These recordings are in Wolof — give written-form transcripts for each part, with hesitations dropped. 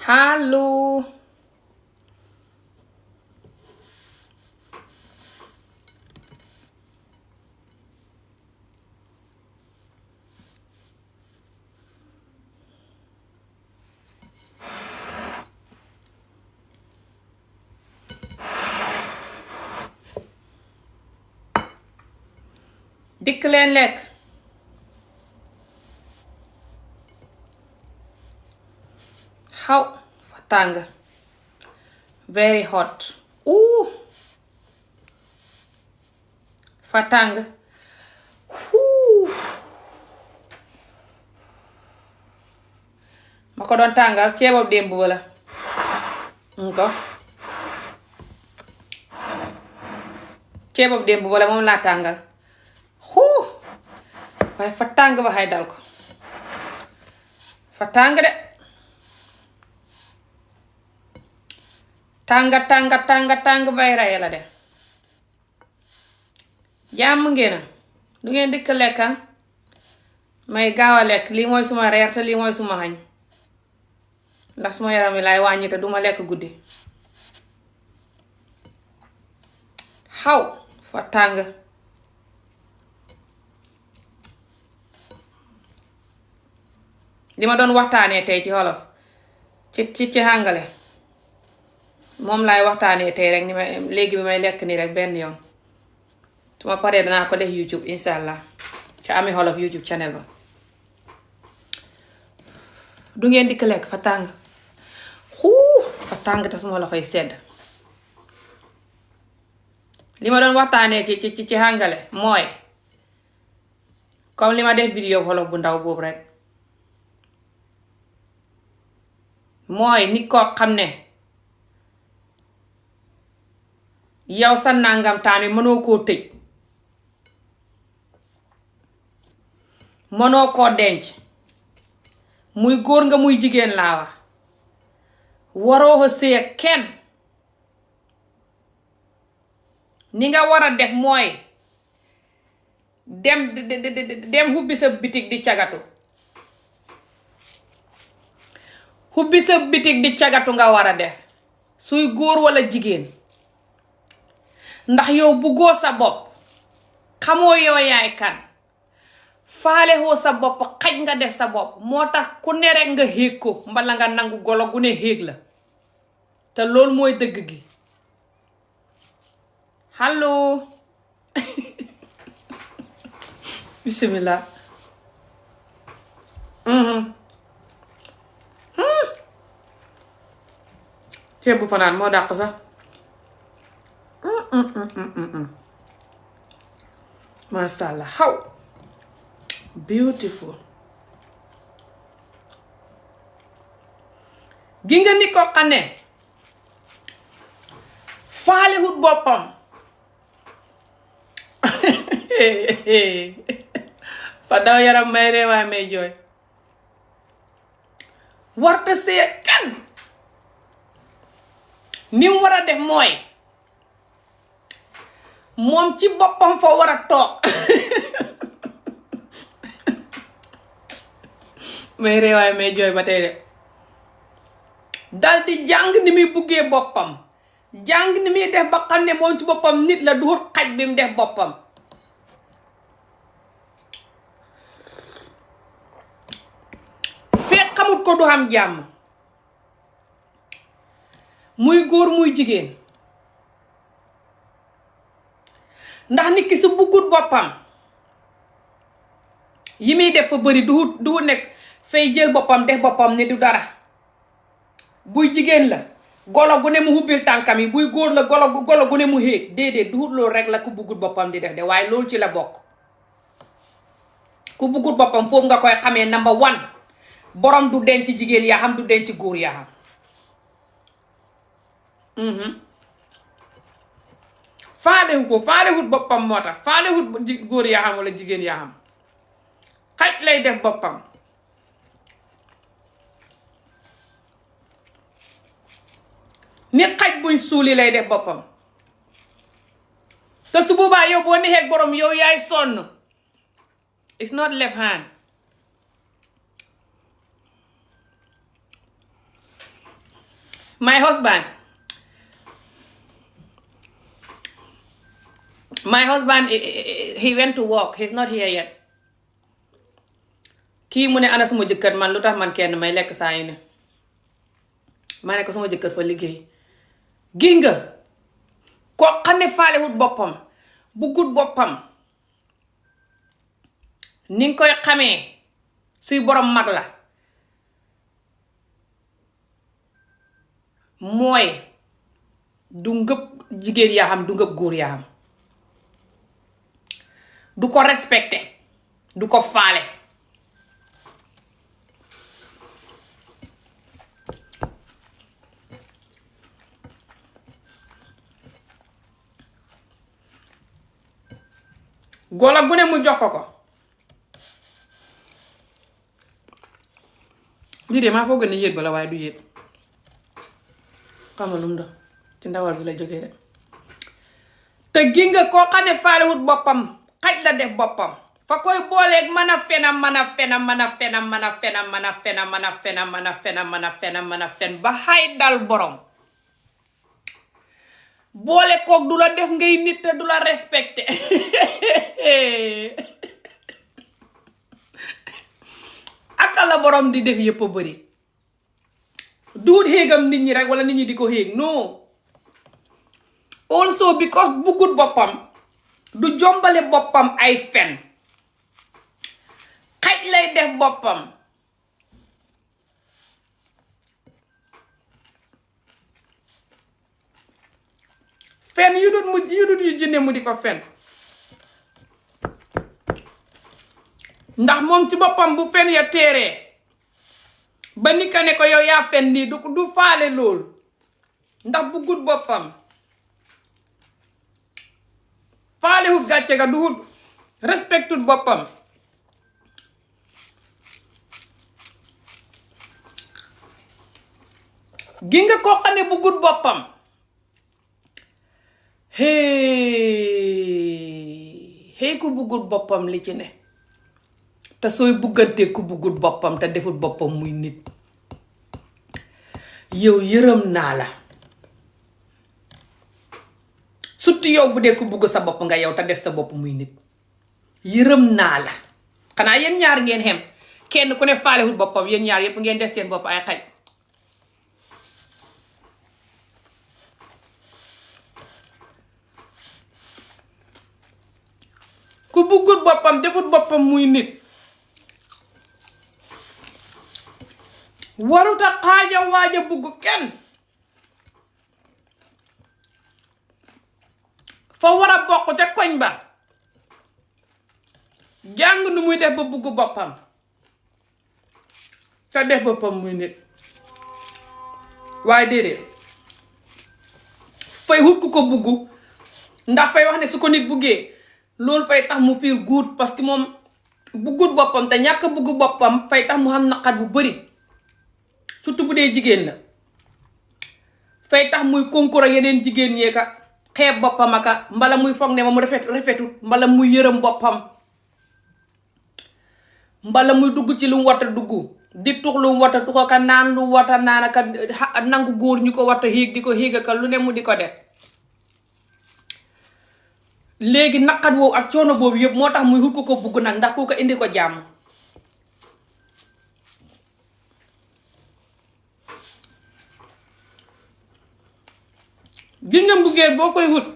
Hallo. Dikk leen lekk. Xaw fa tàng. Very hot. Fa tàng. Ma ko doon tàngal ceebab démb ba la. Ko ceebab démb ba la moom laa tàngal. Waaye fa tàng ba xay dal ko. Fa tàng de. tàng bay raye la de. Jàmm ngeen du ngeen dikk lekka may gaaw a lekk lii mooy suma reer te lii mooy suma xañ ndax suma yaram wi laay wàññi te duma lekk guddi. Xaw fa tàng. li ma doon waxtaanee tey ci wolof ci hàngale moom laay waxtaanee tey rek ni may léegi bi may lekk nii rek benn yoon su ma paree danaa ko def YouTube insha allah ci Ami Olof YouTube channel ba. du ngeen dikk lekk fa tàng fa tàng te suma loxoy sedd. li ma doon waxtaanee ci hàngale mooy comme li ma def vidéo wolof bu ndaw boobu rek mooy nit koo xam ne yow sa nangam taani mënoo koo tëj, mënoo koo denc, muy góor nga muy jigéen laa wax, waroo a sëy ak kenn. ni nga war a def mooy dem hubbi sa bitig di cagatu. hubbi sa bitig di cagatu nga war a def suy góor walla jigéen, ndax yow buggoo sa bopp, xamoo yow yaay kan, faalewoo sa bopp, xaj nga def sa bopp. moo tax ku ne rekk nga héeg ko mbala nga nangu golo gu ne héeg la te loolu mooy dëgg gi. allo bismillah. ceeb bu fanaan moo dàq sax. Masha Allah, how beautiful. gi nga ni ko xam ne faalewut boppam fa daw yaram may reewaay may jooy, warta sëy kan. ni mu war a def mooy moom ci boppam fa war a toog may reewaay may jooy ba tey de. dal di jàng ni muy buggee boppam, jàng ni muy def ba xam ne moom ci boppam nit la, du xaj bi mu def boppam. fekk xamut ko du xam jàmm, muy góor muy jigéen. ndax nit ki su buggut boppam yi muy def fa bëri du nekk fay jël boppam def boppam ni du dara. buy jigéen la golo gu ne mu hubbil tànkam yi, buy góor la golo gu ne mu héeg. déedéet du loolu rek la ku buggut boppam di def de, waaye loolu ci la bokk. ku buggut boppam foofu nga koy xamee number one, borom du denc jigéen yaa xam, du denc góor yaa xam. faalewut boppam moo tax, faalewut góor yaa xam walla jigéen yaa xam. xaj lay def boppam. nit xaj buñ suuli lay def boppam. te su boobaa yow boo neexee borom yow yaay sonn. it's not left hand. my husband he went to work, he's not here yet. Kii mu ne ana suma jëkkër, man lu tax man kenn may lekk saa yu ne. Ma ne ko suma jëkkër fa liggéey. Gis nga koo xam ne faalewut boppam buggut boppam ni nga koy xamee suy borom mag la mooy du ngëb jigéen yaa xam du ngëb góor yaa xam du ko respecté du ko faale. gola gu ne mu jox ko. lii de maa foog ne yéet bala waaye du yéet xamal lu mu doon ci ndawal bi la jógee de. te gi nga koo xam ne faalewut boppam xaj la def boppam fa koy booleeg mën a fen ba xay dal borom. boole koog du la def ngay nit te du la respecté. aka la borom di def yëpp a bëri duut xéegam nit ñi rek wala nit ñi di ko xéeg non. also because buggut boppam du jombale boppam ay fen xaj lay def boppam. fen yu dut yu jinne mu di ko fen ndax moom ci boppam bu fen ya téeree ba ni ka ne ko yow yaa fen nii du faale lool ndax bu gut boppam faale wut gàcce ga du wut respectut boppam. gi nga ko xam ne bu gut boppam hey ku buggut boppam li ci ne te sooy buggante ku buggut boppam te defut boppam muy nit yow yërëm naa la. surtout yow bu dee ku bugg sa bopp nga yow te def sa bopp muy nit yërëm naa la. xanaa yéen ñaar ngeen xem kenn ku ne faalewut boppam yéen ñaar yépp ngeen des seen bopp ay xaj. ku buggut boppam defut boppam muy nit waruta xaaja waaja bugg kenn fa war a bokk ca koñ ba jàng nu muy def ba bugg boppam te def boppam muy nit waaye déedéet fay wut ku ko bugg ndax fay wax ne su ko nit buggee loolu fay tax mu feel good parce que moom buggut boppam te ñàkk bugg boppam fay tax mu xam naqar bu bari surtout bu dee jigéen la fay tax muy concours yeneen jigéen ñee ka xeeb boppam aka mbala muy foog ne ma mu rafetut mbala muy yërëm boppam mbala muy dugg ci lu mu wata dugg di tux lu mu wata tuxa ka naan lu wata naan aka nangu góor ñu ko wata xiig di ko xiig aka lu ne mu di ko def. léegi naqat woowu ak coono boobu yëpp moo tax muy wut ko bugg nag ndax ku ko indi ko jàmm. gis nga mbugeel boo koy wut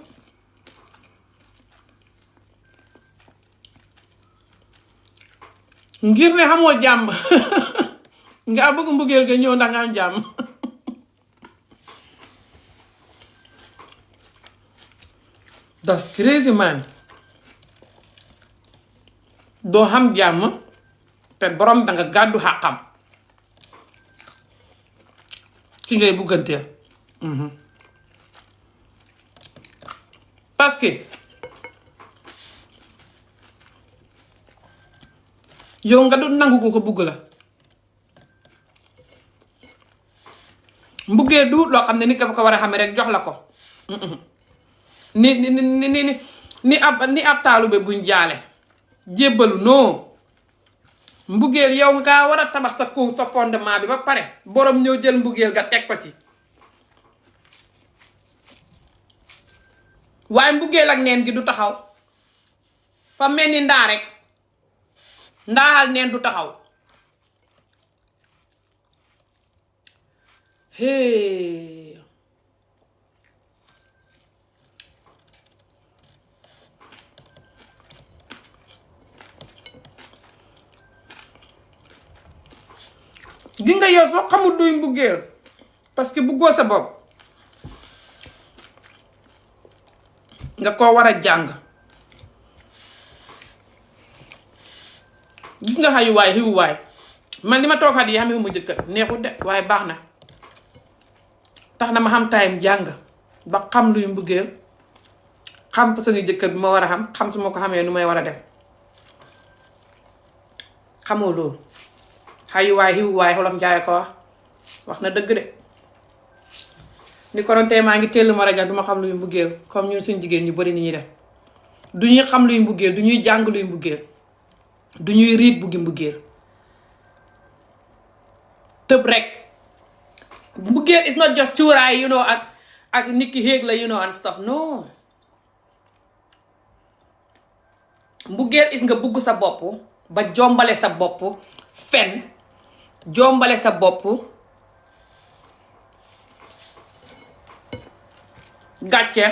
ngir ne xamoo jàmm nga bëgg mbugeel ga ñëw ndax nga am jàmm. that's crazy man. doo xam jàmm te borom danga gàddu xàqam ki ngay bugganteel. parce que yow nga du nangu ko bugg la mbuggee du loo xam ne ni ko war a xame rek jox la ko. ni ab taalube buñ jaale jébbalu non mbugeel yow nga war a tabax sa fondement bi ba pare borom ñëw jël mbugeel nga teg ko ci waaye mbugeel ak neen gi du taxaw fa mel ni ndaa rek ndaaxal neen du taxaw. Hey. gi nga yow soo xamul duy mbugeel parce que buggoo sa bopp nga ko war a jàng. gis nga xayuwaay xiwuwaay man li ma toog xat yi xamee mu jëkkër neexut de waaye baax na tax na ma xam time jàng ba xam luy mbugeel xam façon jëkkër bi ma war a xam su ma ko xamee nu may war a def. xamoo loolu xayuwaay xiwuwaay xolof njaay ko wax na dëgg de. ni ko doon tey maa ngi teel ma rajo duma xam luy mbugeel comme ñun suñ jigéen ñu bari ni ñuy def du ñuy xam luy mbugeel du ñuy jàng luy mbugeel du ñuy riit buggi mbugeel tëb rek. mbugeel is not just cuuraay ak nit ki xéeg la and stuff no. mbugeel is nga bugg sa bopp ba jombale sa bopp fen jombale sa bopp gàcce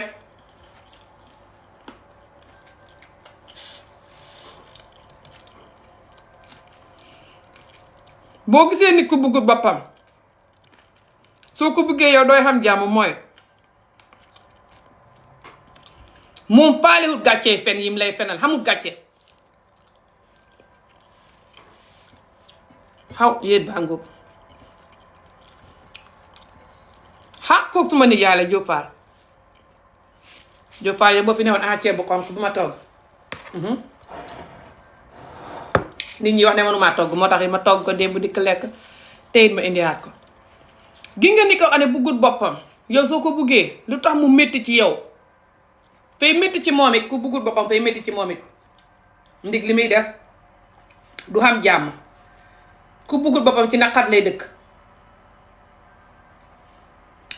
boo gisee nit ku bëggul boppam soo ko bëggee yow dooy xam jàmm mooy moom faalewut gàccee fen yim lay fenal xamul gàcce xaw yéet baa ngoog kooku suma nit yàlla jóofaal jóofaal yow boo fi newoon ceeb bu xonq bu ma togg nit ñi wax ne mënumaa togg moo tax ma togg ko démb dikk lekk teyit ma indiwaat ko. gi nga ni ko xam ne buggut boppam yow soo ko buggee lu tax mu métti ci yow fay métti ci moom it ku buggut boppam fay métti ci moom it ndig li muy def du xam jàmm. ku buggut boppam ci naqat lay dëkk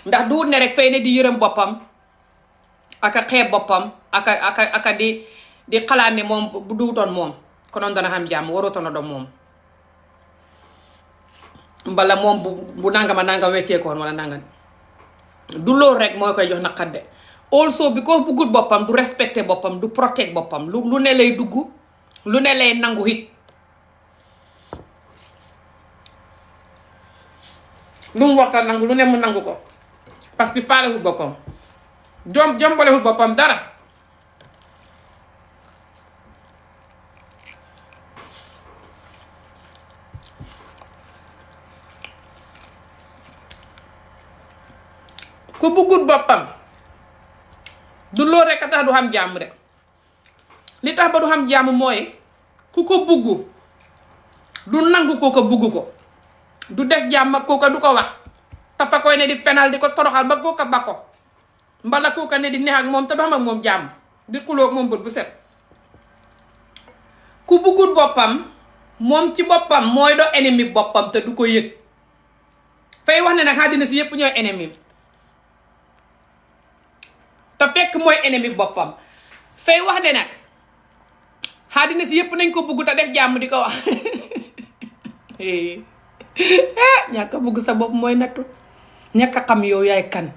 ndax du wut ne rek fay ne di yërëm boppam aka xeeb boppam aka di xalaat ne moom bu duwutoon moom konoon dana xam jàmm warutoon a doon moom mbala moom bu nangama nangam wecceekoon wala nangam du loolu rek moo koy jox naqat de also bi ko buggut boppam du respecté boppam du protect boppam lu ne lay dugg lu ne lay nangu it lu mu waxtaan nangu lu ne mu nangu ko parce que faalewut boppam jombalewut boppam dara. ku buggut boppam du loolu rek a tax du xam jàmm de li tax ba du xam jàmm mooy ku ko bugg du nangu ko bugg ko du def jàmm ak kooka du ko wax tappa koy ne di fenal di ko toroxal ba kooka ba ko mbala kooka ne di neex ak moom te du xam ak moom jàmm di xuloo ak moom bët bu set. ku buggut boppam moom ci boppam mooy do ennemi boppam te du ko yëg fay wax ne nag àddina si yépp ñooy ennemi te fekk mooy ennemi boppam fay wax ne nag àddina si yépp nañ ko bugg te def jàmm di ko wax ñàkk a bugg sa bopp mooy nattu ñàkk a xam yow yaay kan.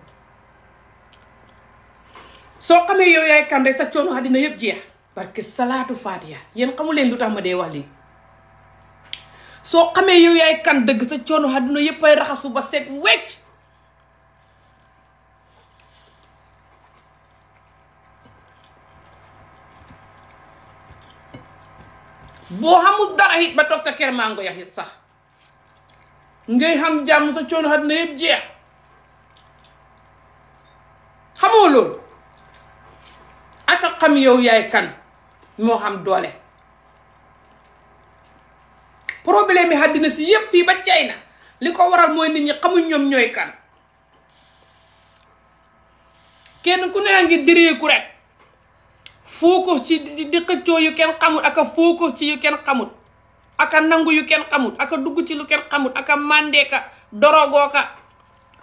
soo xamee yow yaay kan rek sa coono àddina yépp jeex parce que salaatu faatiha yéen xamu leen lu tax ma dee wax lii soo xamee yow yaay kan dëgg sa coono àddina yépp ay raxasu ba set wecc. boo xamul dara it ba toog sa kër mango yax it sax ngay xam jàmm sa coono àddina yépp jeex xamoo loolu ak a xam yow yaay kan moo xam doole. problème yi àddina si yépp fii ba China li ko waral mooy nit ñi xamuñ ñoom ñooy kan kenn ku ne ngi direeku rek focus ci di xëccoo yu kenn xamut aka focus ci yu kenn xamut aka nangu yu kenn xamut aka dugg ci lu kenn xamut aka màndeeka dorogooka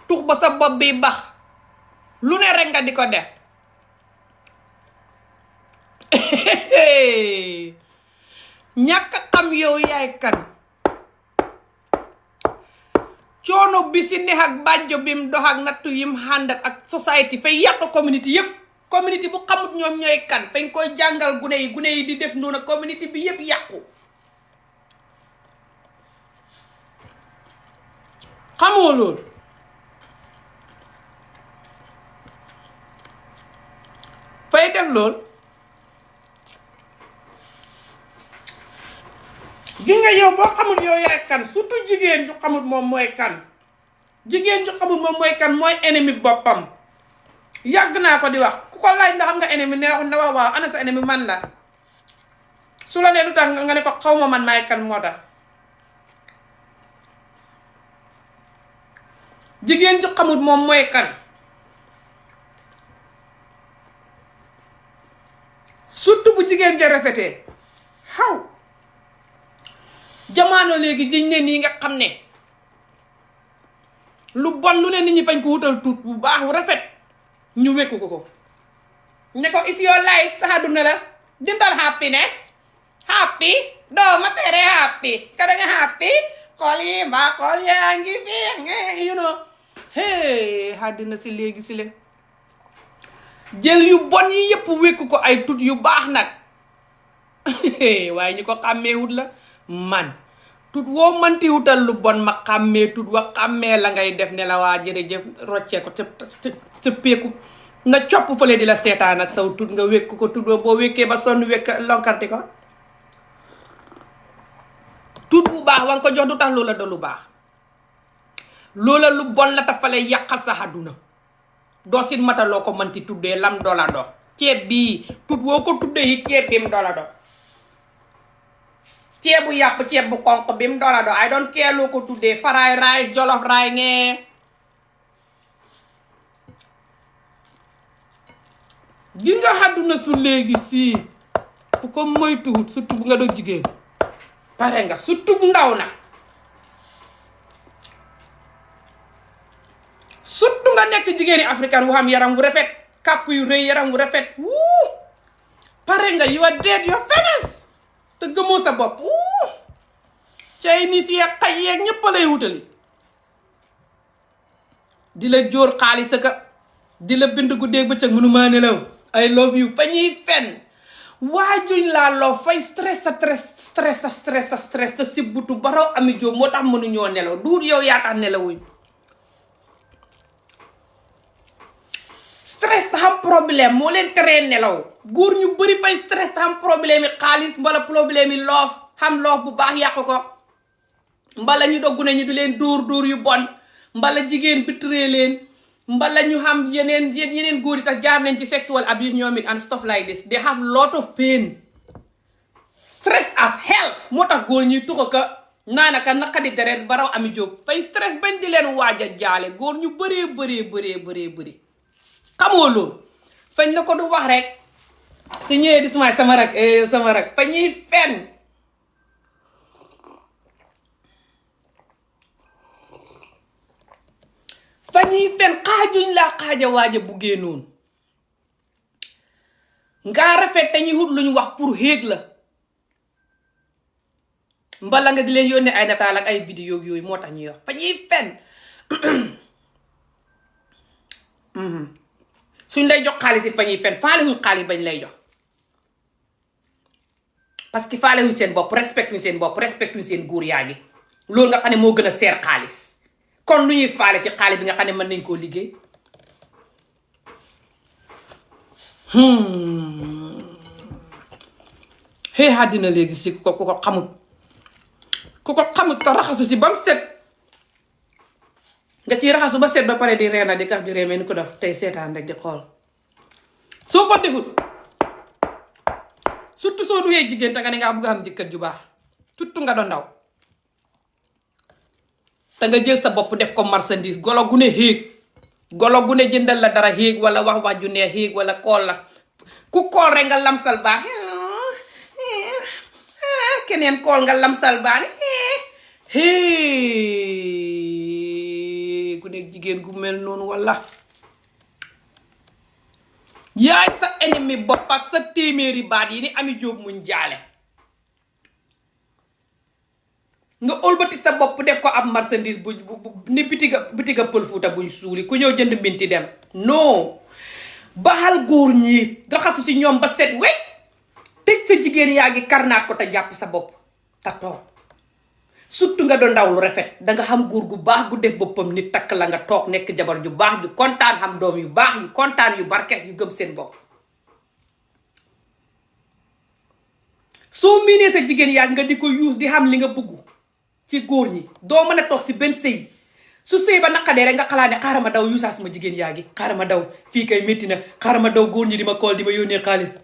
tux ba sa bopp bi bax lu ne rek nga di ko def ñàkk xam yow yaay kan. coono bi si neex ak bàjjo bim dox ak nattu yim xàndat ak society fay yàq community yépp. community bu xamut ñoom ñooy kan fañ koy jàngal gune yi di def noonu community bi yépp yàqu. xamoo loolu. fay def lool. gi nga yow boo xamul yow yaay kan surtout jigéen ju xamul moom mooy kan. jigéen ju xamul moom mooy kan mooy ennemi boppam. yàgg naa ko di wax ku ko laaj ndax xam nga ennemi ne wax na waaw ana sa ennemi man la. su la nee lu tax nga ne ko xaw ma man maay kan moo tax. jigéen ju xamul moom mooy kan. surtout bu jigéen ja rafetee xaw jamaano léegi jiñ ne nii nga xam ne lu bon lu ne nit ñi fañ ko wutal tuut bu baax bu rafet ñu wekku ko ne ko is your life sa àdduna la dindal happiness happy doo ma tere happy kada nga happy xool yi mbaa xool yaa ngi fii you know hey àddina si léegi si le jël yu bon yi yépp wekku ko ay tut yu baax nag waaye ñu ko xàmmeewut la man tut woo manti wutal lu bon ma xàmmee tut wa xàmmee la ngay def ne la waa jërëjëf roccee ko ca peeku na copp fële di la seetaan ak saw tut nga wekku ko tut boo wekkee ba sonn wekk lonkarti ko tut bu baax wa nga ko jox du tax loola da lu baax loola lu bon la tafale yàqal sa àdduna doo sin mataloo ko manti tuddee lam dola do ceeb bii tut woo ko tuddee yi ceeb bi mu dola do ceebu yàpp ceeb bu xonq bi mu dola do ay doon keeloo ko tuddee faraay rice jolof raay ngee gi nga àdduna su léegi sii ku ko moytuwut surtout bu nga doon jigéen pare nga surtout bu ndaw nag surtout nga nekk jigéeni africain wu xam yaram wu rafet kàpp yu rëy yaram wu rafet wuu pare nga you are dead you are finished te gëmoo sa bopp wuu Chinese yeeg xay yeeg ñépp lay wutali di la jóor xaalis ka di la bind guddeeg bëccëg mënumaa nelaw I love you fa ñuy fen waajuñ laa loo fay stress te sibbutu baraw ami jóob moo tax mënuñoo nelaw duut yow yaa tax nelawuñ stress ta xam problème moo leen teree nelaw góor ñu bëri fay stress ta xam problème yi xaalis mbala problème yi loof xam loof bu baax yàq ko mbala ñu doggu ne ñu du leen dóor yu bon mbala jigéen bitree leen mbala ñu xam yeneen góor yi sax jaar nañ ci sexual abuse ñoom it and stuff like this they have lot of pain stress as hell moo tax góor ñuy tuxa ka naanaka naqadi deret baraw ami jóg fay stress bañ di leen waaj a jaale góor ñu bëree xamoo loolu fañ la ko du wax rek su ñëwee di sumaay sama rak fa ñuy fen xaajuñ laa xaaja waaja buggee noonu ngaa rafet te ñuy wut luñ wax pour héeg la mbala nga di leen yónnee ay nataal ak ay vidéo yooyu moo tax ñuy wax fa ñuy fen suñ lay jox xaalis it fa ñuy fen faale wuñ xaalis bañ lay jox parce que faale wuñ seen bopp respecte wuñ seen bopp respecte wuñ seen góor yaa ngi loolu nga xam ne moo gën a seer xaalis kon lu ñuy faale ci xaalis bi nga xam ne mën nañ koo liggéey xëy àddina léegi si ku ko xamut te raxasu si ba mu set nga ciy raxasu ba set ba pare di reena di kaf di reemee ni ko def tey seetaan rek di xool soo ko defut surtout soo duwee jigéen te nga ne ngaa bëgg a am jëkkër ju baax surtout nga doon ndaw te nga jël sa bopp def ko marchandise golo gu ne héeg golo gu ne jëndal la dara héeg wala wax ju ne héeg wala kool la ku kool rek nga lamsal baax keneen kool nga lamsal baax ku nekk jigéen gu mel noonu walla yaay sa ennemi bopp ak sa téeméeri baat yi ni Ami Jóob muñ jaale nga ëlbati sa bopp def ko ab marchandise bu ni bitiga pël fuuta buñ suuli ku ñëw jënd mbinti dem. non baxal góor ñi raxasu si ñoom ba set wecc tëj sa jigéen yaa ngi karnaat ko te jàpp sa bopp te toog surtout nga doon ndaw lu rafet danga xam góor gu baax gu def boppam nit takk la nga toog nekk jabar ju baax ju kontaan xam doom yu baax yu kontaan yu barke yu gëm seen bopp. soo miinee sa jigéen yaa nga di ko use di xam li nga bëgg ci góor ñi doo mën a toog si benn sëy su sëy ba naqadee rek nga xalaat ne xaaral ma daw yuusaa suma jigéen yaa ngi xaaral ma daw fii kay métti na xaaral ma daw góor ñi di ma kool di ma yónnee xaalis.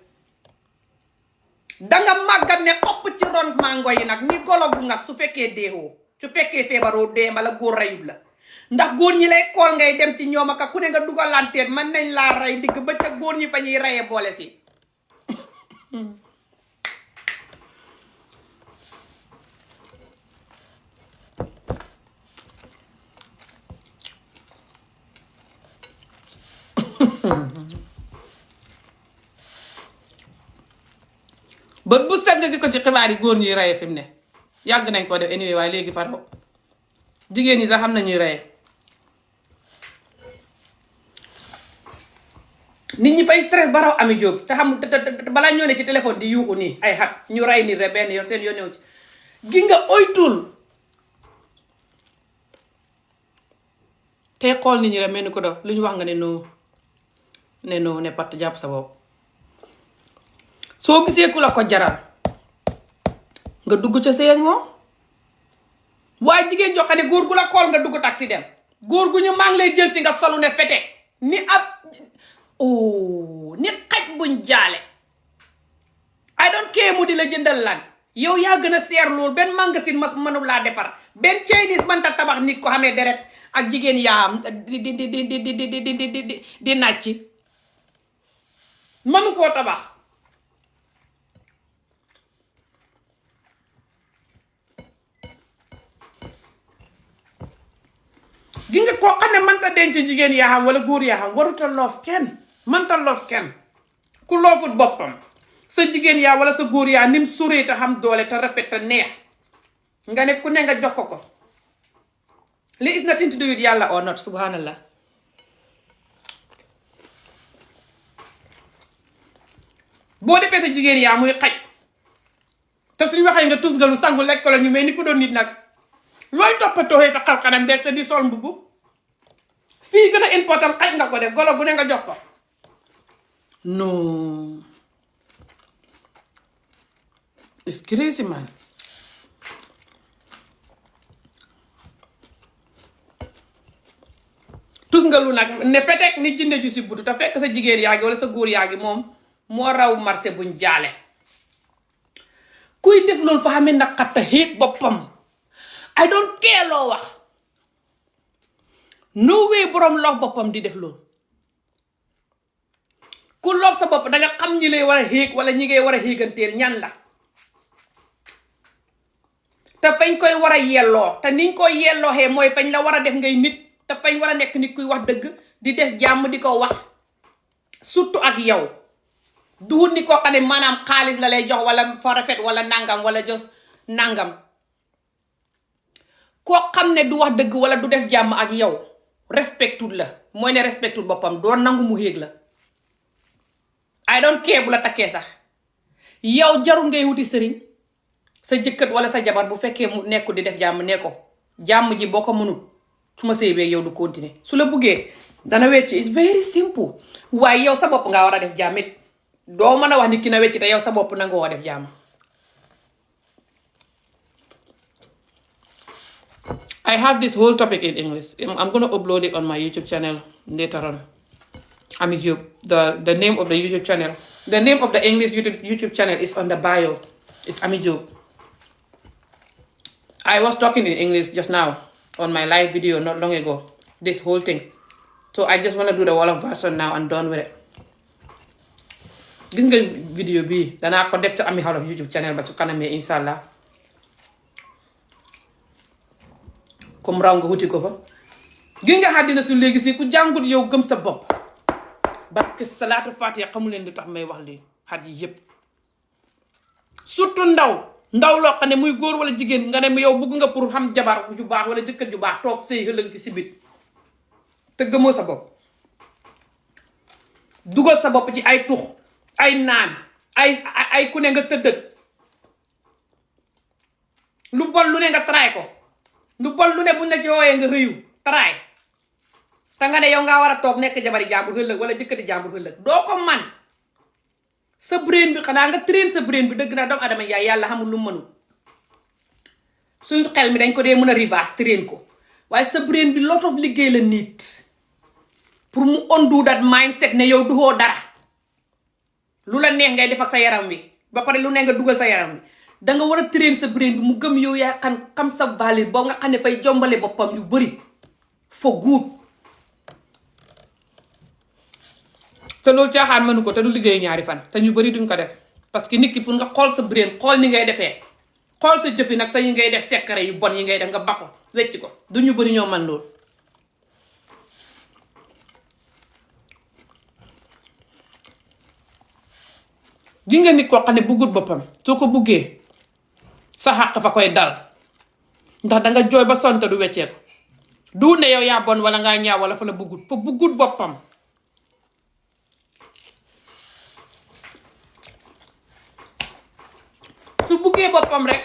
danga màggat ne xopp ci ron mango yi nag ni golo gu ngas su fekkee deewoo su fekkee feebaroo dee mbala góor rayut la ndax góor ñi lay kool ngay dem ci ñoom ak ku ne nga dugalanteet man nañ laa rey digg ba ca góor ñi fa ñuy reyee boole si. bët bu set nga gi ko ci xibaar yi góor ñuy reye fi mu ne yàgg nañ koo def anyway waaye léegi faraw jigéen ñi sax xam nañuy reye nit ñi fay stress ba raw Ami Jóob te xam balaa ñoo ne ci téléphone di yuuxu nii ay xat ñu rey nit rek benn yoon seen yoon ñëw ci gi nga oytul tey xool nit ñi rek mel ni ko dof lu ñu wax nga ne noo ne patt jàpp sa bopp. soo gisee ku la ko jaral nga dugg ca sëy ak moom waaye jigéen joo xam ne góor gu la kool nga dugg taxi dem góor gu ñu maa ngi lay jël si nga solu ne fete ni ab ni xaj buñ jaale. I don't care mu di la jëndal lan yow yaa gën a seer loolu benn magasin mënu laa defar benn Chinese mënta tabax nit ko xamee deret ak jigéen yaa di nàcc mënu koo tabax. gi nga koo xam ne mënta denc jigéen yaa xam wala góor yaa xam waruta loof kenn mënta loof kenn ku loofut boppam sa jigéen yaa wala sa góor yaa nim suree te xam doole te rafet te neex nga ne ku ne nga jox ko li is nothing to do with yàlla or not subhanallah. boo defee sa jigéen yaa muy xaj te suñ waxee nga tus nga lu sangu lekk la ñu mel ni fu doon nit nag looy toppatoo te xar-xaram beeg sa di sol mbubu fii gën a important xaj nga ko def golo gu ne nga jox ko. non it's crazy man. tus nga lu nag ne fetek ni jinde ju si butu te fekk sa jigéen yaa ngi wala sa góor yaa ngi moom moo raw marché buñ jaale. kuy def loolu fa xamee naqat te xéeg boppam I don't care loo wax no way borom loof boppam di def loolu. ku loof sa bopp danga xam ñi lay war a xéeg wala ñi ngay war a xéeganteel ñan la te fañ koy war a yelloo te niñ koy yellooxee mooy fañ la war a def ngay nit te fañ war a nekk nit kuy wax dëgg di def jàmm di ko wax surtout ak yow duhut ni koo xam ne maanaam xaalis la lay jox wala fa rafet wala nangam wala jos nangam koo xam ne du wax dëgg wala du def jàmm ak yow respectul la mooy ne respectul boppam doo nangu mu yéeg la. I don't care bu la takkee sax yow jarul ngay wuti sëriñ sa jëkkët wala sa jabar bu fekkee mu nekku di def jàmm ne ko jàmm ji boo ko mënul su ma sëy bee yow du continuer su la buggee dana wecc it's very simple waaye yow sa bopp ngaa war a def jàmm it doo mën a wax nit ki na wecc te yow sa bopp nanga woo def jàmm. I have this whole topic in English. I'm going to upload it on my YouTube channel later on. Ami Jobe. The name of the YouTube channel. The name of the English YouTube channel is on the bio. It's Ami Jobe. I was talking in English just now on my live video not long ago. This whole thing. So I just want to do the Wolof version now and done with it. Gis nga video bi danaa ko def ci Ami Wolof YouTube channel ba su kanamee inshallah. comme raw nga wuti ko fa gi nga àddina su léegi si ku jàngut yow gëm sa bopp barke salaatu fatiha xamu leen lu tax may wax lii xat yi yépp surtout ndaw ndaw loo xam ne muy góor wala jigéen nga ne yow bëgg nga pour xam jabar ju baax wala jëkkër ju baax toog sëy ëllëg ki si bit te gëmoo sa bopp dugal sa bopp ci ay tux ay naan ay ku ne nga tëddët lu bon lu ne nga taraay ko lu bon lu ne buñ la ci wooyee nga xëyu taraay te nga ne yow ngaa war a toog nekk jabari jàmbur ëllëg wala jëkkëti jàmbur ëllëg doo ko man sa brain bi xanaa nga train sa brain bi dëgg naa doomu adama yaay yàlla xamul lu mënul suñu xel mi dañ ko dee mën a reverse train ko waaye sa brain bi lot of liggéey la nit pour mu undo that mindset ne yow duhoo dara lu la neex ngay def ak sa yaram wi ba pare lu ne nga dugal sa yaram wi danga war a train sa brain bi mu gëm yow yaa xam sa valeur boo nga xam ne fay jombale boppam yu bari for good te loolu caaxaan mënu ko te du liggéey ñaari fan te ñu bari duñ ko def parce que nit ki pour nga xool sa brain xool ni ngay defee xool sa jëfi nag sa yi ngay def secret yu bon yi ngay def nga bako wecc ko du ñu bari ñoo man loolu gi nga nit koo xam ne buggut boppam soo ko buggee sa xàq fa koy dal ndax danga jooy ba sonte du weccee ko du ne yow yaa bon wala ngaa ñaaw wala fa la buggut fa buggut boppam su buggee boppam rek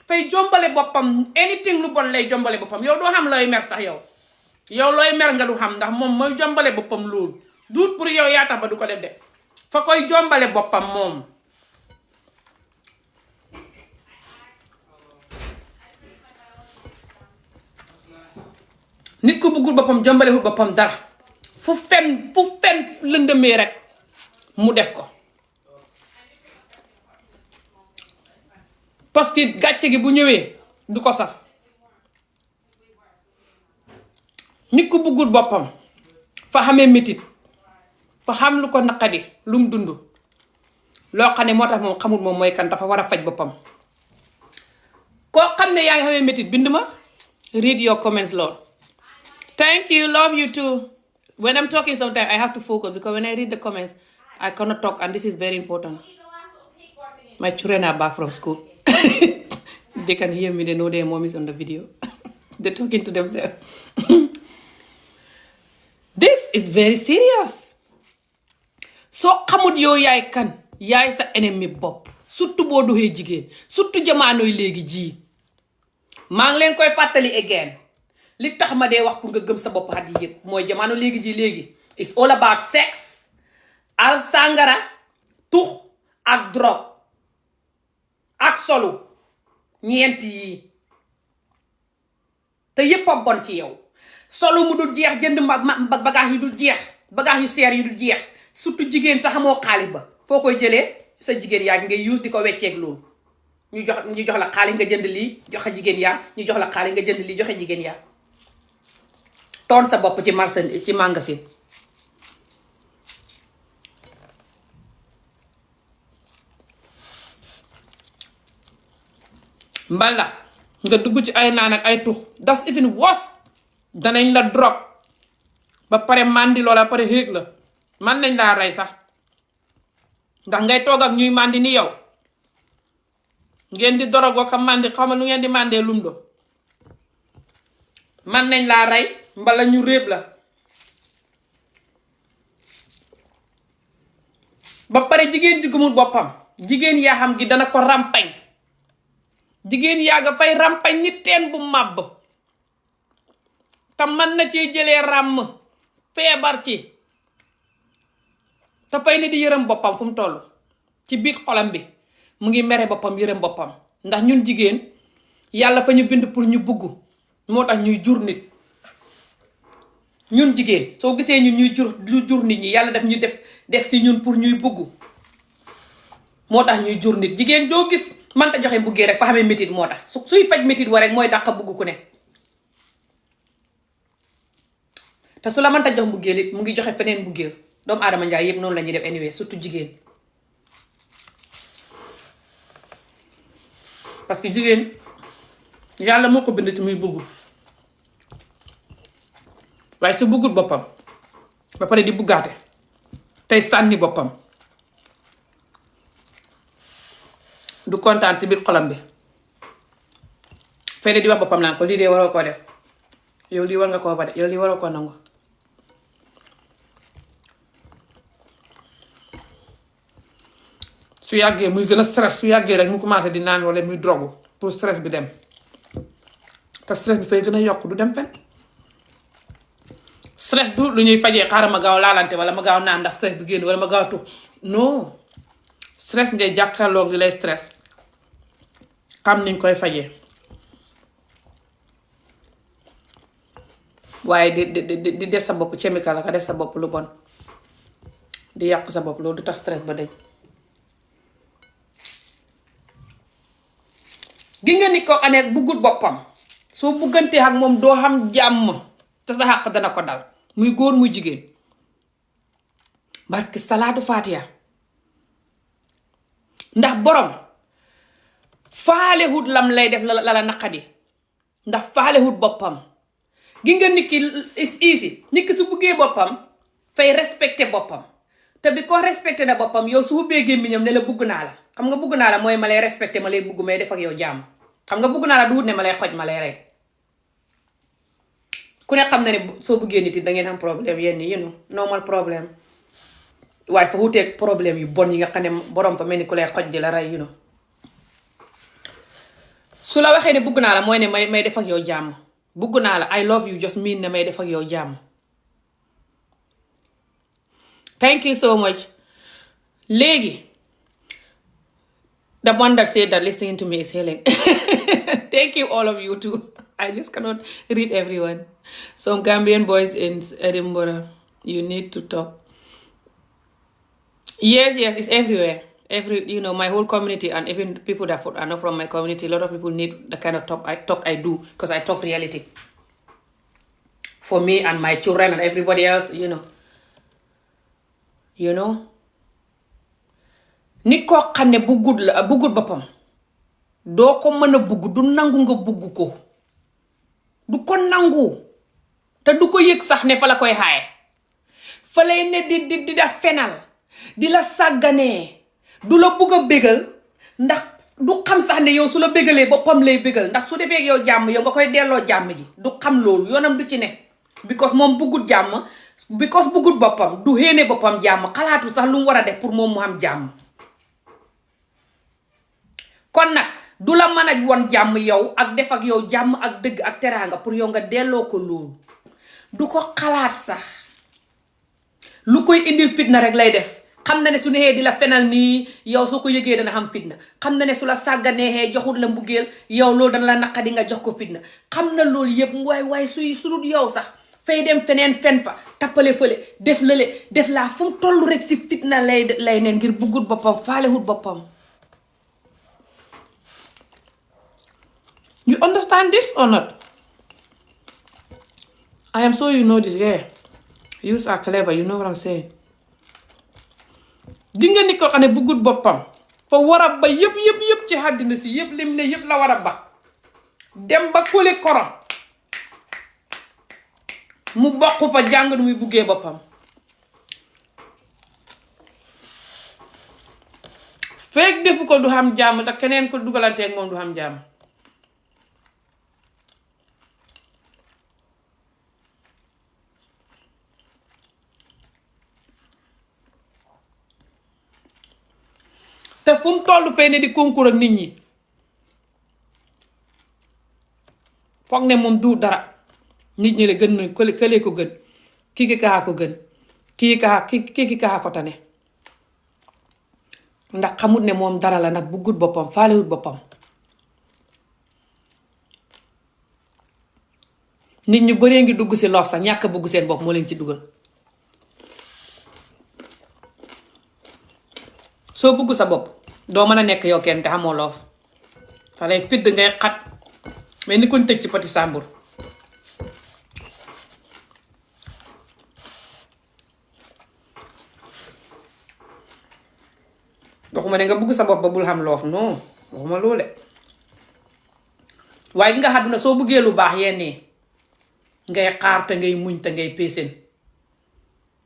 fay jombale boppam anything lu bon lay jombale boppam yow doo xam looy mer sax yow looy mer nga du xam ndax moom mooy jombale boppam loolu duut pour yow yaa tax ba du ko def de fa koy jombale boppam moom nit ku buggul boppam jombalewul boppam dara fu fen lëndëmee rek mu def ko parce que gàcce gi bu ñëwee du ko saf nit ku buggul boppam fa xamee métit fa xam lu ko naqadi lu mu dund loo xam ne moo tax moom xamul moom mooy kan dafa war a faj boppam koo xam ne yaa ngi xamee métit bind ma read your comments lool thank you love you too when I'm talking sometimes I have to focus because when I read the comments I cannot talk and this is very important my children are back from school they can hear me they know their mom is on the video they're talking to themselves this is very serious soo xamut yow yaay kan yaay sa ennemi bopp surtout boo doxee jigéen surtout jamaanoy léegi ji maa ngi leen koy fàttali again li tax ma dee wax pour nga gëm sa bopp xat yi yëpp mooy jamaano léegi ji léegi it's all about sex al sàngara tux ak drogue ak solu ñeent yi te yépp a bon ci yow solu mu dul jeex jënd bagage yu dul jeex bagage yu seer yu dul jeex surtout jigéen sa xamoo xaalis ba foo koy jëlee sa jigéen yaa ngay use di ko wecceeg loolu ñu jox la xaalis nga jënd lii joxe jigéen yaa ñu jox la xaalis nga jënd lii joxe jigéen yaa toon sa bopp ci marché ci magasin mbala nga dugg ci ay naan ak ay tux that's even worse danañ la drogue ba pare màndi loola pare xéeg la man nañ laa rey sax ndax ngay toog ak ñuy màndi ni yow ngeen di dorogoo ka màndi xamal lu ngeen di màndee lum do man nañ laa rey mbala ñu réeb la ba pare jigéen ji gëmul boppam jigéen yaa xam gi dana ko ràmpañ jigéen yaa nga fay ràmpañ ni teen bu màbb te mën na cee jëlee ràmm feebar ci te fay ni di yërëm boppam fu mu toll ci biir xolam bi mu ngi mere boppam yërëm boppam ndax ñun jigéen yàlla fa ñu bind pour ñu bugg moo tax ñuy jur nit ñun jigéen soo gisee ñun ñuy jur nit ñi yàlla daf ñu def si ñun pour ñuy bugg moo tax ñuy jur nit jigéen joo gis mënta joxe mbuggee rek fa xamee métit moo tax suy faj métit wa rek mooy dàq bugg ku ne te su la mënta jox mbuggeel it mu ngi joxe feneen mbuggeel doomu aadama njaay yëpp noonu la ñuy def anyway surtout jigéen parce que jigéen yàlla moo ko bind ci muy bugg waaye su buggul boppam ba pare di buggaate tey sànni boppam du kontaan ci biir xolam bi fene di wax boppam naan ko lii dee waroo koo def yow lii war nga koo ba de yow lii waroo koo nangu. su yàggee muy gën a stress su yàggee rek mu commencé di naan wala muy drogu pour stress bi dem te stress bi fay gën a yokk du dem fen. stress du lu ñuy fajee xaaral ma gaaw laalante wala ma gaaw naan ndax stress bi génn wala ma gaaw tux non stress ngay jàkkaarloog li lay stress xam niñ koy fajee waaye di def sa bopp chemical la ka def sa bopp lu bon di yàq sa bopp loolu du tax stress ba dañ. gi nga ni ko xane buggut boppam soo buggantee ak moom doo xam jàmm te sa xàq dana ko dal muy góor muy jigéen barki salaatu faatiha ndax borom faalewut lam lay def la naqadi ndax faalewut boppam. gi nga nit ki is easy nit ki su buggee boppam fay respecté boppam te bi ko respecté na boppam yow su ubbee gémmiñam ne la bugg naa la xam nga bugg naa la mooy ma lay respecté ma lay bugg may def ak yow jàmm xam nga bugg naa la du wut ne ma lay xoj ma lay rey ku ne xam na ne soo buggee nit yi da ngeen am problème yenn yi normal problème waaye fa wuteeg problème yu bon yi nga xam ne borom fa mel ni ku lay xoj di la rey su la waxee ne bugg naa la mooy ne may def ak yow jàmm bugg naa la I love you just mean ne may def ak yow jàmm. Thank you so much. Léegi the one that said that listening to me is healing. Thank you all of you too. I just cannot read everyone. Some Gambian boys in Edinburgh, you need to talk. Yes, it's everywhere. My whole community and even people that are not from my community, a lot of people need the kind of talk I do because I talk reality. For me and my children and everybody else, nit koo xam ne buggut boppam doo ko mën a bugg du nangu nga bugg ko du ko nangu te du ko yëg sax ne fa la koy xaaye fa lay ne di da fenal di la sàgganee du la bugg a bégal ndax du xam sax ne yow su la bégalee boppam lay bégal ndax su defee yow jàmm yow nga koy delloo jàmm ji du xam loolu yoonam du ci ne because moom buggut jàmm because buggut boppam du xéene boppam jàmm xalaatu sax lu mu war a def pour moom mu am jàmm kon nag du la mën a won jàmm yow ak def ak yow jàmm ak dëgg ak teraanga pour yow nga delloo ko loolu du ko xalaat sax lu koy indil fitna rek lay def xam na ne su neexee di la fenal nii yow soo ko yëgee dana xam fitna xam na ne su la sàgganeexee joxut la mbugeel yow loolu dana la naqadi nga jox ko fitna xam na loolu yëpp waay su dul yow sax fay dem feneen fen fa tappale fële def lële def laa fu mu toll rek si fitna lay neen ngir buggut boppam faalewut boppam. You understand this or not? I am sure you know this, yeah. You are clever, you know what I'm saying. Di nga nit ko xam ne buggut boppam fa war a ba yëpp ci àddina si yëpp lim ne yëpp la war a ba dem ba kuli koro mu bokk fa jàng nu muy buggee boppam fekk defu ko du xam jàmm te keneen ko dugalanteeg moom du xam jàmm. te fu mu tollu fay ne di concours ak nit ñi foog ne moom du dara nit ñi la gën na këlee ko gën kii kaa ko gën kii kaa ko tane ndax xamut ne moom dara la nag buggut boppam faalewut boppam. nit ñu bëree ngi dugg si loof sax ñàkk bugg seen bopp moo leen ci dugal. soo bugg sa bopp doo mën a nekk yow kenn te xamoo loof fa lay fidd ngay xat mais ni koñ tëj ci poti sàmbur. waxuma ne nga bugg sa bopp ba bul xam loof non waxuma loole waaye nga àdduna soo buggee lu baax yenn yi ngay xaar te ngay muñ te ngay péesen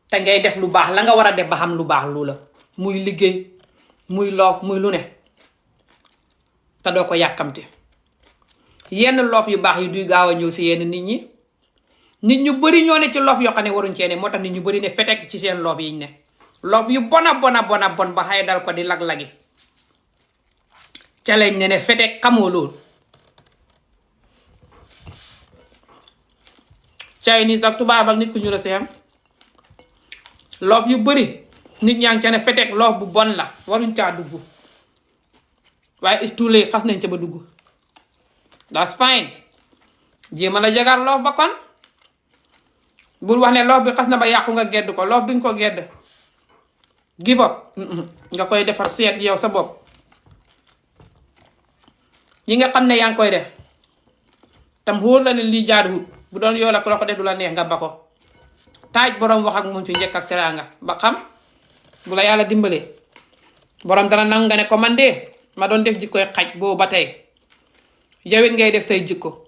te ngay def lu baax la nga war a def ba xam lu baax lu la muy liggéey muy loof muy lu ne te doo ko yàkkamte. yenn loof yu baax yi duy gaaw a ñëw si yenn nit ñi. nit ñu bari ñoo ne ci loof yoo xam ne waruñ cee ne moo tax nit ñu bari ne fetek ci seen loof yiñ ne. loof yu bona bon ba xay dal ko di lag-lagi. ca lañ ne fetek xamoo loolu. Chinese ak tubaab ak nit ku ñu la seen loof yu bari nit ñaa ngi ca ne fetek loof bu bon la waruñ caa dugg. waaye istulee xas nañ ca ba dugg. that's fine. jéema la jagar loof ba kon. bul wax ne loof bi xas na ba yàqu nga gedd ko loof duñ ko gedd. give up nga koy defar seet yow sa bopp. ñi nga xam ne yaa ngi koy def tam wóor la ne lii jaaduwut bu doon yoo la ko def du la neex nga ba ko. taaj borom wax ak moom ci njëkk ak teraanga ba xam bu la yàlla dimbalee borom dana nangu nga ne ko man de ma doon def jikkoy xaj boobu ba tey yowit ngay def say jikko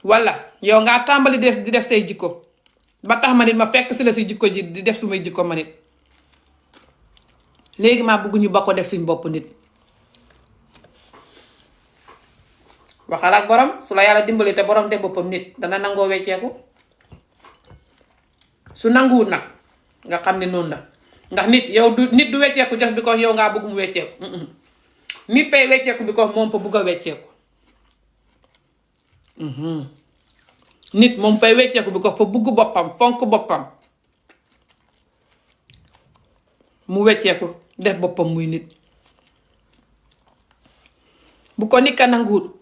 wala yow ngaa tàmbali di def say jikko ba tax ma nit ma fekk si la si jikko ji di def sumay jikko ma nit léegi maa bëgg ñu ba ko def suñ bopp nit. waxal ak borom su la yàlla dimbalee te borom def boppam nit dana nangoo wecceeku. su nanguwut nag nga xam ne noonu la ndax nit du wecceeku just because yow ngaa bëgg mu wecceeku. nit fay wecceeku because moom fa bëgg a wecceeku. nit moom fay wecceeku because fa bëgg boppam fonk boppam mu wecceeku def boppam muy nit. bu ko nit ka nanguwut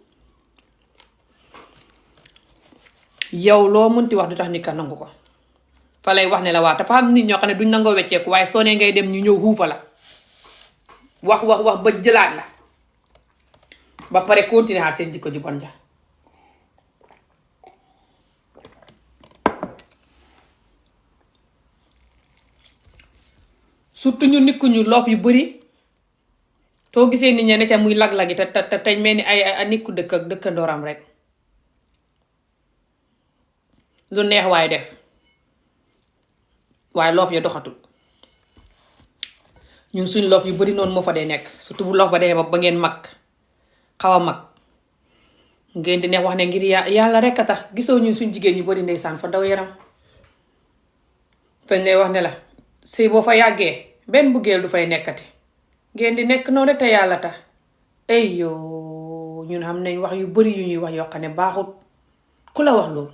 yow loo mënti wax du tax nit ka nangu ko. fa lay wax ne la waa dafa am nit ñoo xam ne duñ nangoo wecceeku waaye soo nee ngay dem ñu ñëw xuufa la wax ba jëlaat la ba pare continuer xaar seen jikko ju bon ja. surtout ñu nit ku ñu loof yu bari soo gisee nit ña ne ca muy lag-lagi te teñ mel ni ay nit ku dëkk ak dëkkandooram rek lu neex waaye def waaye loof ya doxatul. ñun suñ loof yu bari noonu moo fa dee nekk surtout bu loof ba dee ba ngeen mag xaw a mag ngeen di neex wax ne ngir yàlla rek a tax gisoo ñun suñ jigéen ñu bari ndeysaan fa daw yaram. fañ lay wax ne la sëy boo fa yàggee benn buggeel du fay nekkati ngeen di nekk noonu te yàlla tax. ay yoo ñun xam nañ wax yu bari yu ñuy wax yoo xam ne baaxut. ku la wax loolu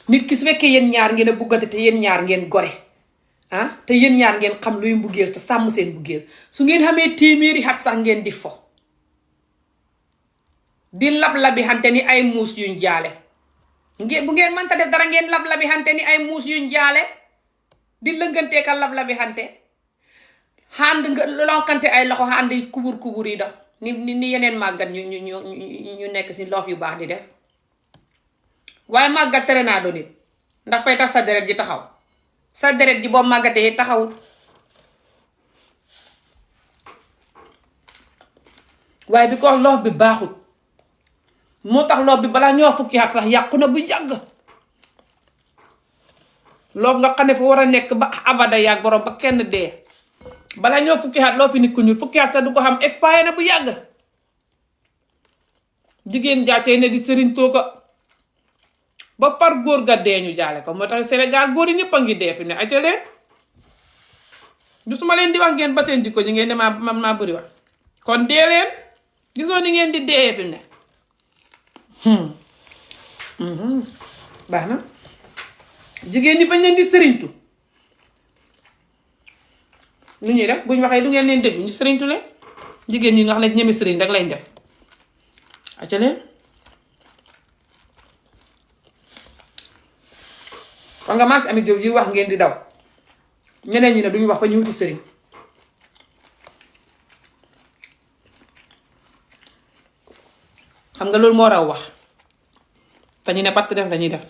nit ki su fekkee yéen ñaar ngeen a buggante te yéen ñaar ngeen gore te yéen ñaar ngeen xam luy mbugeel te sàmm seen mbugeel su ngeen xamee téeméeri xat sax ngeen di fo di lab-labi xante ni ay muus yuñ jaale. bu ngeen mënta def dara ngeen lab-labi xante ni ay muus yuñ jaale di lënganteeka lab-labi xante xànd nga lonkante ay loxo xànd kubur yi dox ni yeneen màggat ñu nekk si loof yu baax di def. waaye màggat tere naa do nit ndax fay tax sa deret ji taxaw sa deret ji boobu màggatee taxawul. waaye bi ko loof bi baaxut moo tax loof bi balaa ñoo fukki at sax yàqu na bu yàgg. loof nga xam ne fa war a nekk ba abada yàgg borom ba kenn dee balaa ñoo fukki at loo fi nit ku ñuul fukki at sax du ko xam expiré na bu yàgg. jigéen jaacee ne di sëriñ tooka ba far góor ga dee ñu jaale ko moo tax Sénégal góor yi ñëpp a ngi dee fi ne aca leen du su ma leen di wax ngeen ba seen jikko ñi ngeen ne maa bëri wax kon dee leen gisoo ni ngeen di dee fi ne. baax na jigéen ñi bañ leen di sëriñtu lu ñuy def buñ waxee du ngeen leen déglu ñu sëriñtu leen jigéen ñi nga xam ne ñeme sëriñ rek lañ def aca leen. kon nga maas Ami Jóob yi wax ngeen di daw ñeneen ñi ne duñu wax fa ñu wuti sëriñ. xam nga loolu moo raw wax fa ñu ne patt def lañuy def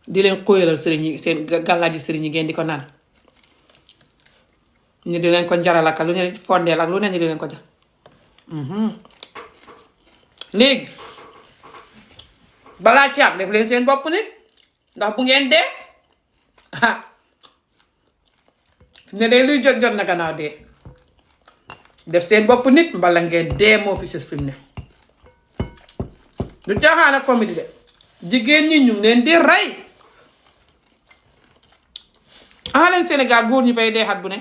di leen xóoyalal sëriñ yi seen gàllaaji sëriñ yi ngeen di ko naan ñu di leen ko njaral ak lu ne fondeel ak lu ne ñu di leen ko jar. léegi balaa caab def leen seen bopp nit ndax bu ngeen dee ne de luy jot na gannaaw dee def seen bopp nit mbala ngeen dee moo fi sës fi mu ne du caaxaan ak comédie de jigéen ñi ñu leen di rey leen Sénégal góor ñi fay dee xat bu ne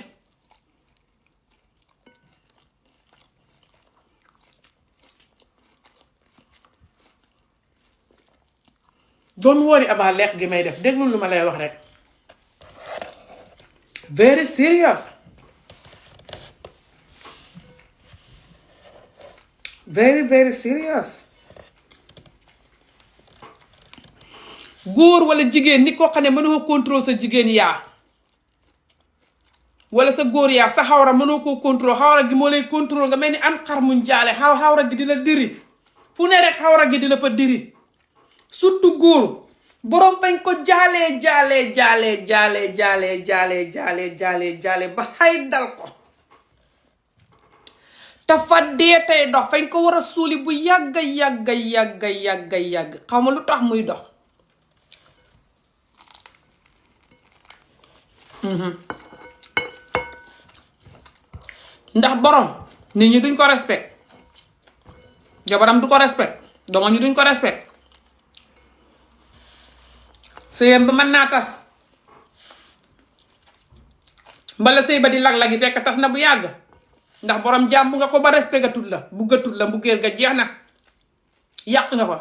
don't worry about lekk gi may def déglu lu ma lay wax rek very serious very very serious góor wala jigéen ni koo xam ne mënoo contrôle sa jigéen yaa wala sa góor yaa sa xawra mënoo koo contrôle xawra gi moo lay contrôle nga mel ni am xar muñ jaale xawra gi di la diri fu ne rek xawra gi di la fa diri surtout góor borom fañ ko jaale ba xay dal ko dafa dee tey dox fañ ko war a suuli bu yàgg xaw ma lu tax muy dox ndax borom nit ñi duñ ko respect jabaram du ko respect doomam ñi duñ ko respect sëyam ba mën naa tas mbala sëy ba di lag-lagi fekk tas na bu yàgg ndax borom jàmm nga ko ba respectatul la buggatul la mbugeel ga jeex na yàq nga ko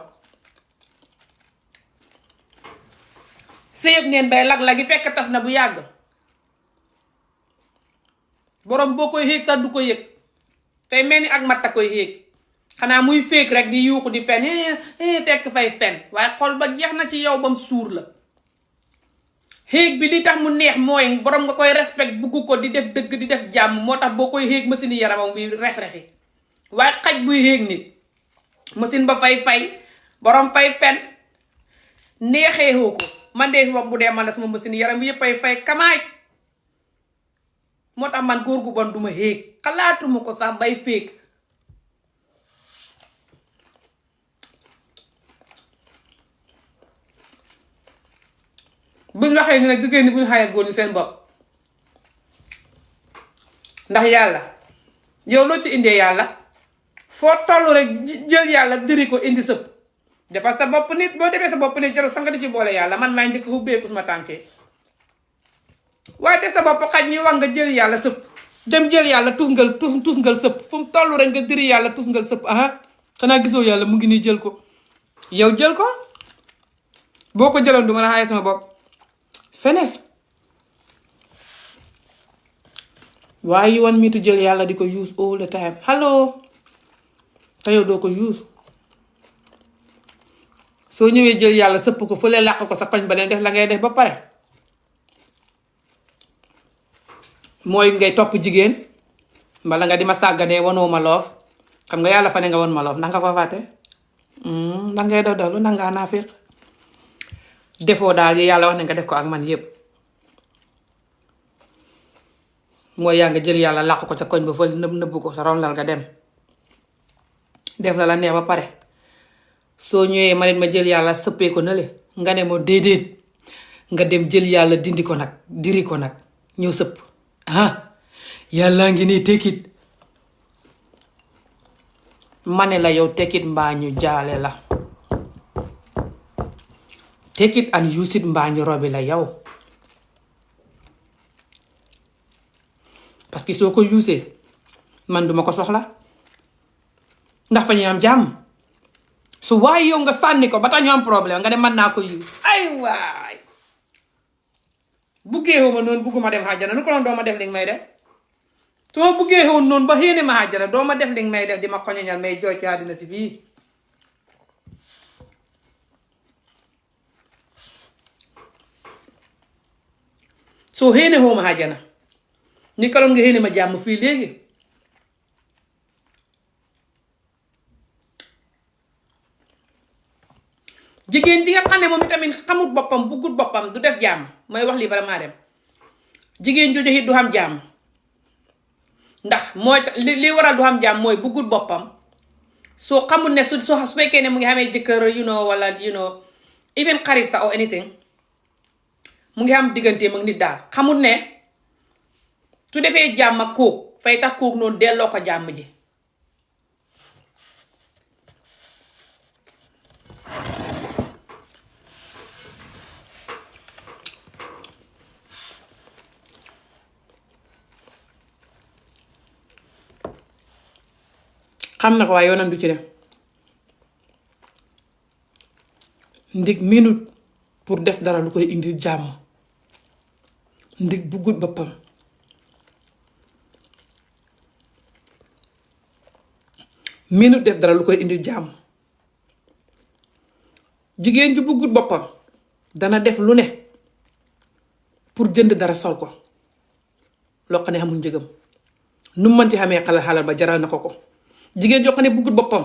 sëyab neen bay lag-lagi fekk tas na bu yàgg borom boo koy xéeg sax du ko yëg tey mel ni ak matta koy xéeg xanaa muy féeg rek di yuuxu di fen tekk fay fen waaye xol ba jeex na ci yow bam suur la xéeg bi li tax mu neex mooy borom nga koy respect bugg ko di def dëgg di def jàmm moo tax boo koy xéeg machine yi yaramam bi rex-rexi waaye xaj buy xéeg nit machine ba fay borom fay fen neexeexoo ko man de wax bu dee man la sama machine yaram bi yëpp ay fay kamaaj moo tax man góor gu bon duma xéeg xalaatuma ko sax bay féeg buñ waxee ni nag jigéen ñi buñ xayee góor ñu seen bopp ndax yàlla yow loo ci indee yàlla foo toll rek jël yàlla diri ko indi sëpp defal sa bopp nit boo defee sa bopp nit jarul sax nga di ci boole yàlla man maa njëkk ubbeeku suma tànkee waaye def sa bopp xaj ñuy wax nga jël yàlla sëpp dem jël yàlla tusngal sëpp fu mu toll rek nga diri yàlla tusngal sëpp xanaa gisoo yàlla mu ngi nii jël ko yow jël ko boo ko jëloon du ma la xaaye sama bopp fenes why you want me to jël yàlla di ko use all the time hello te yow doo ko use soo ñëwee jël yàlla sëpp ko fële làq ko sa koñ ba leen def la ngay def ba pare mooy ngay topp jigéen mbala nga di ma sàgganee wanoo ma loof xam nga yàlla fa ne nga won ma loof ndax nga ko fàtte ndax ngay dodalu ndax ngaa naa féq defoo daal yi yàlla wax ne nga def ko ak man yépp mooy yaa nga jël yàlla làq ko sa koñ ba fële nëbb ko sa ron lal nga dem def la neex ba pare soo ñëwee ma nit ma jël yàlla sëppee ko nële nga ne ma déedéet nga dem jël yàlla dindi ko nag diri ko nag ñëw sëpp yàlla ngi nii tekkit ma ne la yow tekkit mbaa ñu jaale la take it and use it mbaa ñu robi la yow parce que soo ko usee man duma ko soxla ndax fa ñu am jàmm su waaye yow nga sànni ko ba tax ñu am problème nga ne mën naa ko use ay waay buggee woon noonu bugguma dem xàjjana nu ko noonu dooma def li nga may def su ma buggee woon noonu ba xéene ma xàjjana dooma def li nga may def di ma xoñoñal may jooj ci àddina si fii soo xéene xoo ma xàjjana ni kaloon nga xéene ma jàmm fii léegi jigéen ji nga xam ne moom itamit xamut boppam buggut boppam du def jàmm may wax lii bala maa dem jigéen jooju it du xam jàmm ndax mooy li waral du xam jàmm mooy buggut boppam soo xamut ne su fekkee ne mu ngi xamee jëkkër wala even xarit sa or anything mu ngi am digganteem ak nit daal xamut ne su defee jàmm ak kooku fay tax kooku noonu delloo ko jàmm ji. xam na ko waaye yoonam du ci def ndig minute pour def dara lu koy indi jàmm. ndig buggut boppam. minute def dara lu koy indi jàmm. jigéen ju buggut boppam dana def lu ne pour jënd dara sol ko loo xam ne xamul njëgam nu mën ci xamee xalal ba jaral na ko. jigéen joo xam ne buggut boppam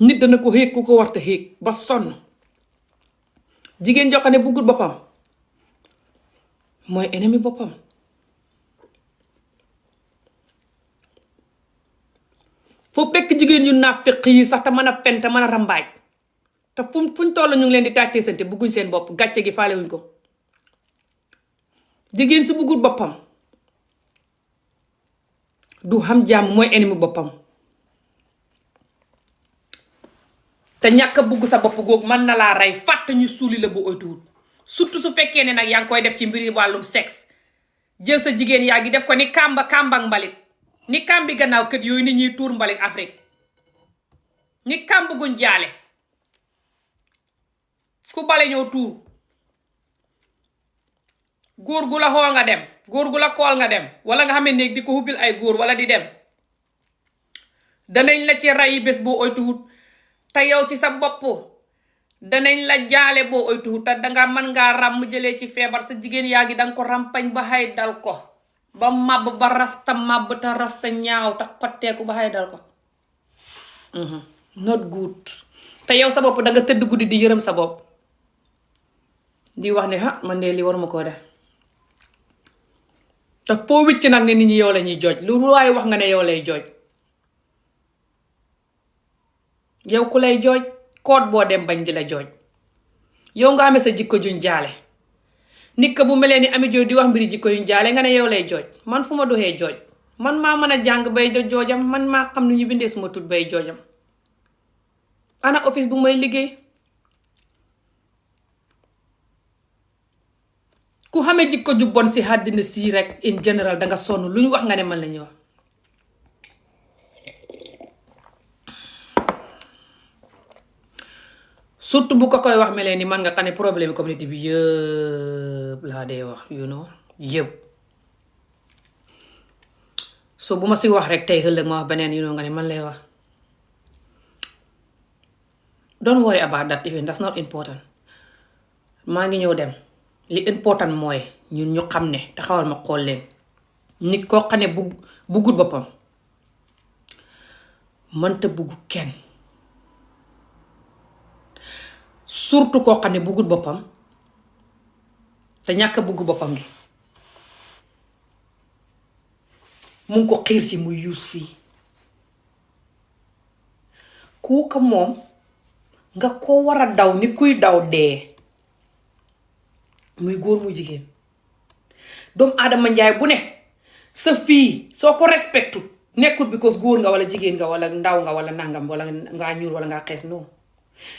nit dana ko xéeg ku ko warta xéeg ba sonn. jigéen joo xam ne buggut boppam mooy ennemi boppam. foo fekk jigéen yu naafeq yi sax te mën a fen te mën a rambaaj te fuñ toll ñu ngi leen di tàccee sante bugguñ seen bopp gàcce gi faalewuñ ko. jigéen su buggut boppam du xam jàmm, mooy ennemi boppam. te ñàkk a bugg sa bopp googu mën na laa rey fàtt ñu suuli la bu oytuwut. surtout su fekkee ne nag yaa ngi koy def ci mbiri wàllum sexe jël sa jigéen yaa ngi def ko ni kàmbak mbalit, ni kàmbi gannaaw kët yooyu nit ñuy tuur mbalit Afrique, ni kàmb guñ jaale ku bale ñëw tuur. góor gu la xoo nga dem, góor gu la kool nga dem, wala nga xam ne néeg di ko hubbil ay góor wala di dem, danañ la ci rey bés boo oytuwut. te yow ci sa bopp danañ la jaale boo oytuwut te danga mën ngaa ràmm jëlee ci feebar. sa jigéen yaa ngi danga ko rampañ ba xay dal ko ba màbb ba rasta màbb te rasta ñaaw te xotteeku ba xay dal ko. not good. te yow sa bopp danga tëdd guddi di yërëm sa bopp di wax ne man de li waruma koo def. te foo wicc nag ne nit ñi yow la ñuy jooj, lu waaye wax nga ne yow lay jooj. yow ku lay jooj koot boo dem bañ di la jooj. yow nga amee sa jikko juñ jaale. nit ka bu melee ni Ami Jooj di wax mbiri jikko yuñ jaale nga ne yow lay jooj. man fu ma doxee jooj, man maa mën a jàng bay joojam, man maa xam nu ñu bindee suma tut bay joojam. ana office bu may liggéey. ku xamee jikko ju bon si àddina sii rek in general danga sonn lu ñu wax nga ne man la ñuy wax. surtout bu ko koy wax melee ni man nga xam ne problème communauté bi yëpp laa dee wax yëpp. so bu ma si wax rek tey ëllëg ma wax beneen nga ne man lay wax. don't worry about that even, that's not important. maa ngi ñëw dem. li important mooy ñun ñu xam ne taxawal ma xool leen. nit koo xam ne buggut boppam mënta bugg kenn. surtout koo xam ne buggut boppam te ñàkk bugg boppam gi mu ngi ko xiir si muy yuus fii. kooka moom nga ko war a daw ni kuy daw dee, muy góor muy jigéen. doomu aadama njaay bu ne sa fii soo ko respectu nekkul because góor nga wala jigéen nga wala ndaw nga wala nangam wala ngaa ñuul wala ngaa xees. non,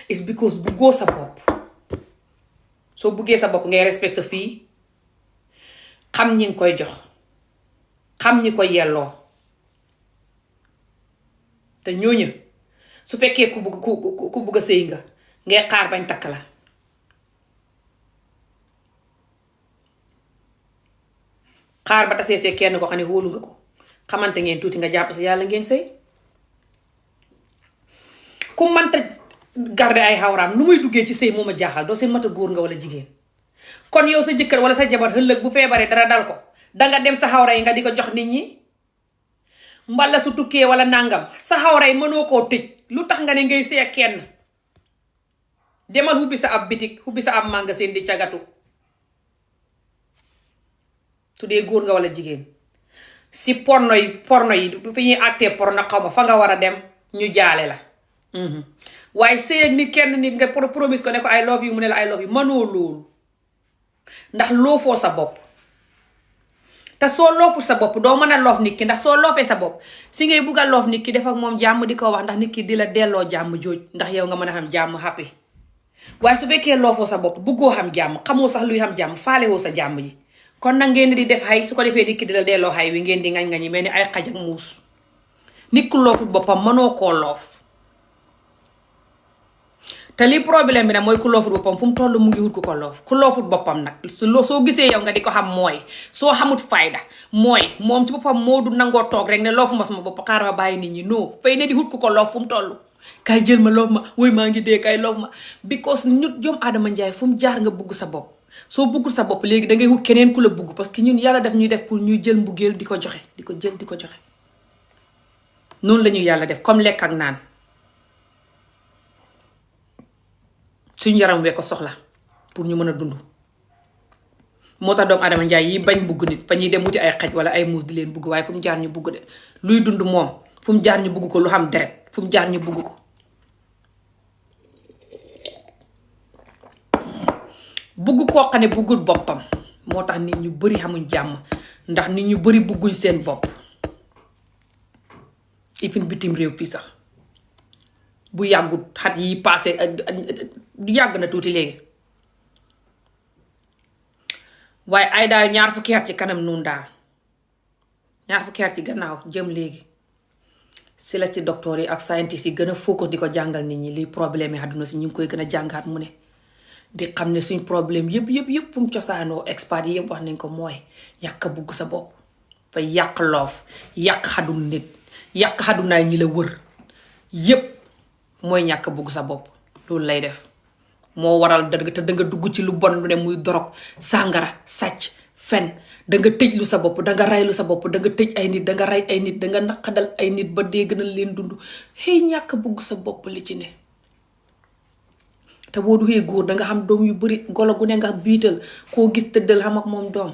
it's because buggoo sa bopp. soo buggee sa bopp ngay respect sa fii, xam ñi nga koy jox, xam ñi koy yelloo. te ñooñu su fekkee ku bugg a sëy nga ngay xaar bañ takk la. xaar ba tasee see kenn ko xam ne wóolu nga ko, xamante ngeen tuuti nga jàpp si yàlla ngeen sëy. ku manta garde ay xawraam nu muy duggee ci sëy moom a jaaxal. doo seen mata góor nga wala jigéen. kon yow sa jëkkër wala sa jabar ëllëg bu feebaree dara dal ko, danga dem sa xawra yi nga di ko jox nit ñi. mbala su tukkee wala nàngam sa xawra yi mënoo koo tëj. lu tax nga ne ngay sëy ak kenn? demal hubbi sa ab bitik, hubbi sa ab magasin di cagatu. su dee góor nga wala jigéen. si porno yi fi ñuy àttee porno xaw ma fa nga war a dem ñu jaale la. waaye sëy ak nit kenn nit nga promise ko ne ko I love you mu ne la I love you. mënoo loolu ndax loo foo sa bopp. te soo looful sa bopp doo mën a loof nit ki, ndax soo loofee sa bopp si ngay bugg a loof nit ki def ak moom jàmm di ko wax, ndax nit ki di la delloo jàmm jooj, ndax yow nga mën a xam jàmm happy. waaye su fekkee loofoo sa bopp buggoo xam jàmm, xamoo sax luy xam jàmm, faalewoo sa jàmm ji, kon nag ngeen di def xay, su ko defee nit ki di la delloo xay wi ngeen di ngañ-ngañi mel ni ay xaj ak muus. nit ku loofut boppam mënoo koo loof. te li problème bi nag mooy ku loofut boppam fu mu toll mu ngi wut ku ko loof. ku loofut boppam nag soo gisee yow nga di ko xam mooy soo xamut fayda, mooy moom ci boppam moo du nangoo toog rek ne loofu ma sama bopp xaaral ma bàyyi nit ñi non fay ne di wut ku ko loof fu mu toll. kay jël ma loof ma woy maa ngi dee kay loof ma, because nit jom Adama Njaay fu mu jaar nga bugg sa bopp. soo buggul sa bopp léegi da ngay wut keneen ku la bugg, parce que ñun yàlla def ñuy def pour ñuy jël mbugeel di ko joxe, di ko jël di ko joxe. noonu la ñuy yàlla def comme lekk ak naan. suñu yaram wee ko soxla pour ñu mën a dund. moo tax doomu Adama Njaay yi bañ bugg nit fa ñuy dem wuti ay xaj wala ay muus di leen bugg, waaye fu mu jaar ñu bugg de. luy dund moom fu mu jaar ñu bugg ko, lu xam deret fu mu jaar ñu bugg ko. bugg koo xam ne buggut boppam moo tax nit ñu bari xamuñ jàmm, ndax nit ñu bari bugguñ seen bopp. ifin bitim réew fii sax bu yàggut xat yi passé yàgg na tuuti léegi, waaye ay daal 20 fukki at ci kanam noonu daal 20 fukki at ci gannaaw jëm léegi si la ci docteur yi ak scientist yi gën a focus di ko jàngal nit ñi liy problème yi àdduna si ñu ngi koy gën a jàngaat mu ne, di xam ne suñ problème yëpp fu mu cosaanoo expert yi yëpp wax nañ ko mooy ñàkk a bugg sa bopp. fa yàq loof, yàq xadun nit, yàq xadunaay ñi la wër yëpp mooy ñàkk a bugg sa bopp. loolu lay def moo waral te danga dugg ci lu bon lu ne muy dorog, sàngara, sàcc, fen, danga tëj lu sa bopp, danga raylu sa bopp, danga tëj ay nit, danga ray ay nit, danga naqadal ay nit ba dee gënal leen dund. xëy ñàkk a bugg sa bopp li ci ne. te boo duxee góor danga xam doom yu bari, golo gu ne nga biital koo gis tëddal xam ak moom doom,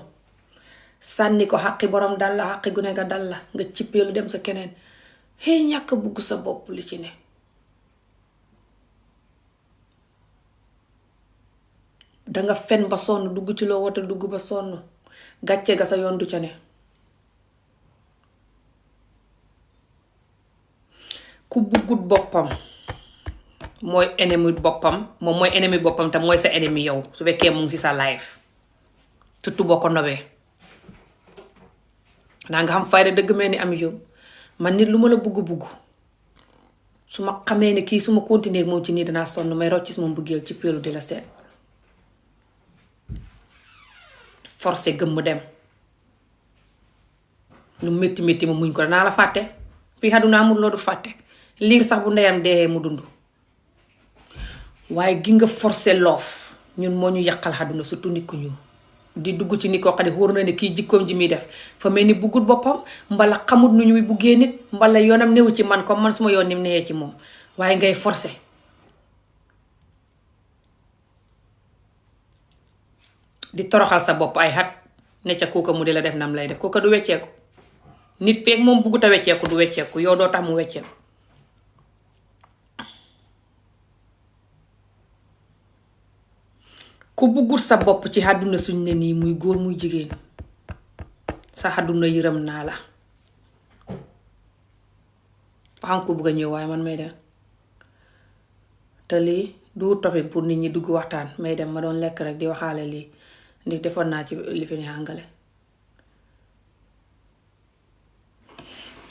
sànni ko xaqi borom dal la, xaqi gu ne nga dal la, nga cippeelu dem sa keneen. xëy ñàkk a bugg sa bopp li ci ne. danga fen ba sonn, dugg ci loo wata dugg ba sonn, gàcce ga sa yoon du ca ne. ku buggut boppam mooy ennemi boppam, moom mooy ennemi boppam te mooy sa ennemi yow su fekkee mu ngi si sa life, surtout boo ko nobee. naa nga xam fayda dëgg mel ni am yow man nit lu ma la bugg su ma xamee ne kii su ma continuer moom ci nii danaa sonn, may rocc ci sama mbëggeel ci péelu di la seet. forcé gëm mu dem lu métti métti ma muñ ko, danaa la fàtte. fii àdduna amul loo du fàtte. liir sax bu ndeyam dee mu dund. waaye gi nga forcé loof ñun moo ñu yàqal àdduna, surtout nit ku ñuul. di dugg ci nit koo xam ne wóor na ne kii jikkoom ji muy def fa mel ni buggut boppam, mbala xamut nu ñuy buggee nit, mbala yoonam newu ci man comme man suma yoon ni mu newee ci moom, waaye ngay forcé. di toroxal sa bopp ay xat ne ca kooka mu di la def nam lay def, kooka du wecceeku. nit feek moom buggut a wecceeku du wecceeku, yow doo tax mu wecceeku. ku buggut sa bopp ci àdduna suñ ne nii muy góor muy jigéen, sa àdduna yërëm naa la. xam ko bugg a ñëw waaye man may dem te lii du topic pour nit ñi dugg waxtaan, may dem ma doon lekk rek di waxaale lii ndi defoon naa ci li fi ni àngale.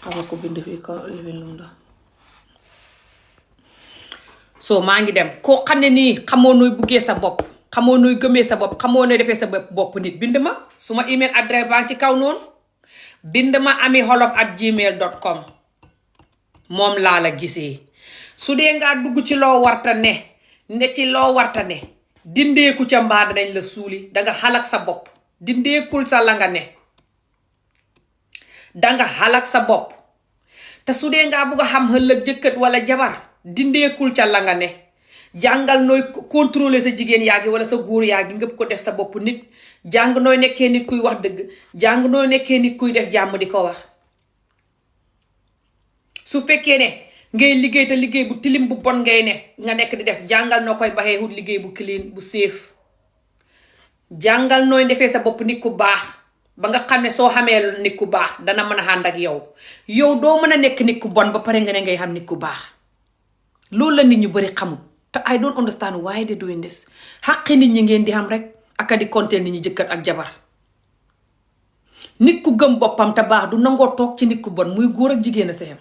xam nga ko bind fii ko li fi lum doon. so maa ngi dem. koo xam ne nii xamoo nooy buggee sa bopp, xamoo nooy gëmee sa bopp, xamoo nooy defee sa bopp nit, bind ma suma email adresse baa ci kaw noonu. bind ma amyxolof@gmail.com. moom laa la gisee. su dee ngaa dugg ci loo warta ne ci loo warta ne, dindeeku ca mbaa danañ la suuli. danga xalak sa bopp, dindeekul sa la nga ne, danga xalak sa bopp. te su dee ngaa bugg a xam ëllëg jëkkët wala jabar, dindeekul ca la nga ne. jàngal nooy contrôler sa jigéen yaa gi wala sa góor yaa gi ngëpp ko def sa bopp nit. jàng nooy nekkee nit kuy wax dëgg, jàng nooy nekkee nit kuy def jàmm di ko wax. su fekkee ne ngay liggéey te liggéey bu tilim bu bon ngay ne nga nekk di def, jàngal noo koy baxee wut liggéey bu clean bu safe. jàngal nooy defee sa bopp nit ku baax, ba nga xam ne soo xamee nit ku baax dana mën a ànd ak yow doo mën a nekk nit ku bon ba pare nga ne ngay xam nit ku baax. loolu la nit ñu bari xamul te I don't understand why they doing this. xaqi nit ñi ngeen di xam rek aka di compter nit ñi jëkkër ak jabar. nit ku gëm boppam te baax du nangoo toog ci nit ku bon muy góor ak jigéen a sexem.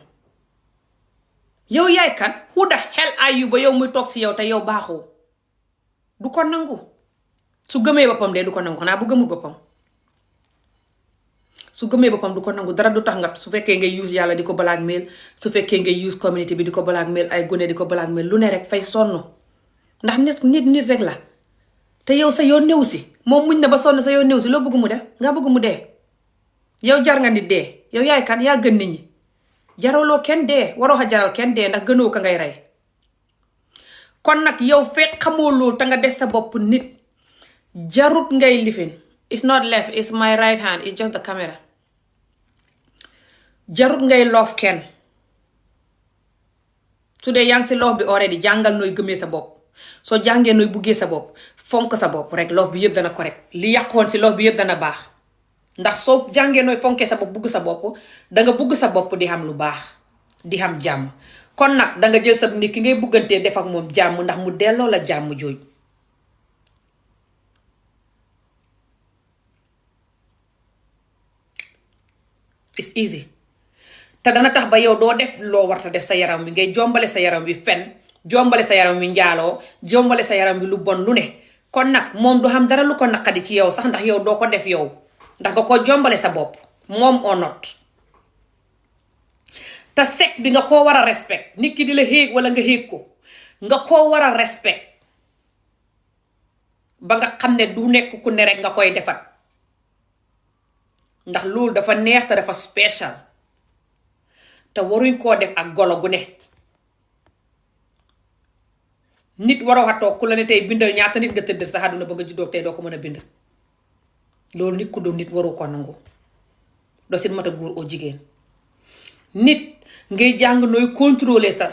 yow yaay kan who the hell are you ba yow muy toog si yow te yow baaxoo du ko nangu. su gëmee boppam de du ko nangu xanaa bu gëmul boppam. su gëmee boppam du ko nangu dara du tax nga su fekkee ngay use yàlla di ko blackmail su fekkee ngay use community bi di ko blackmail ay gone di ko blackmail lu ne rek fay sonn ndax nit rek la te yow sa yoon néew si moom muñ na ba sonn sa yoon néew si loo bëgg mu def nga bëgg mu dee. yow jar nga nit dee yow yaay kan yaa gën nit ñi jaraloo kenn dee waroo xa jaral kenn dee ndax gënoo ka ngay rey. kon nag yow fekk xamoo loolu te nga des sa bopp nit jarut ngay lifin. It's not left, it's my right hand, it's just the camera. jarut ngay loof kenn su dee yaa ngi si loof bi already jàngal nooy gëmee sa bopp soo jàngee nooy buggee sa bopp fonk sa bopp rek loof bi yëpp dana correct li yàqoon si loof bi yëpp dana baax ndax soo jàngee nooy fonkee sa bopp bugg sa bopp danga bugg sa bopp di xam lu baax di xam jàmm. kon nag danga jël sa nit ki ngay buggantee def ak moom jàmm ndax mu delloo la jàmm jooj. it's easy te dana tax ba yow doo def loo warta def sa yaram bi ngay jombale sa yaram bi fen jombale sa yaram bi njaaloo jombale sa yaram bi lu bon lu ne. kon nag moom du xam dara lu ko naqadi ci yow sax ndax yow doo ko def yow ndax nga ko jombale sa bopp moom or not. te sexe bi nga koo war a respect nit ki di la xéeg wala nga xéeg ko nga koo war a respect ba nga xam ne du nekk ku ne rek nga koy defat ndax loolu dafa neex te dafa special te waruñ koo def ak golo gu ne. nit waroo xa toog ku la ne tey bindal ñaata nit nga tëdd sa àdduna ba nga juddoo tey doo ko mën a bind. loolu nit ku doon nit waru ko nangu doo sit mata góor oo jigéen. nit ngay jàng nooy contrôler sa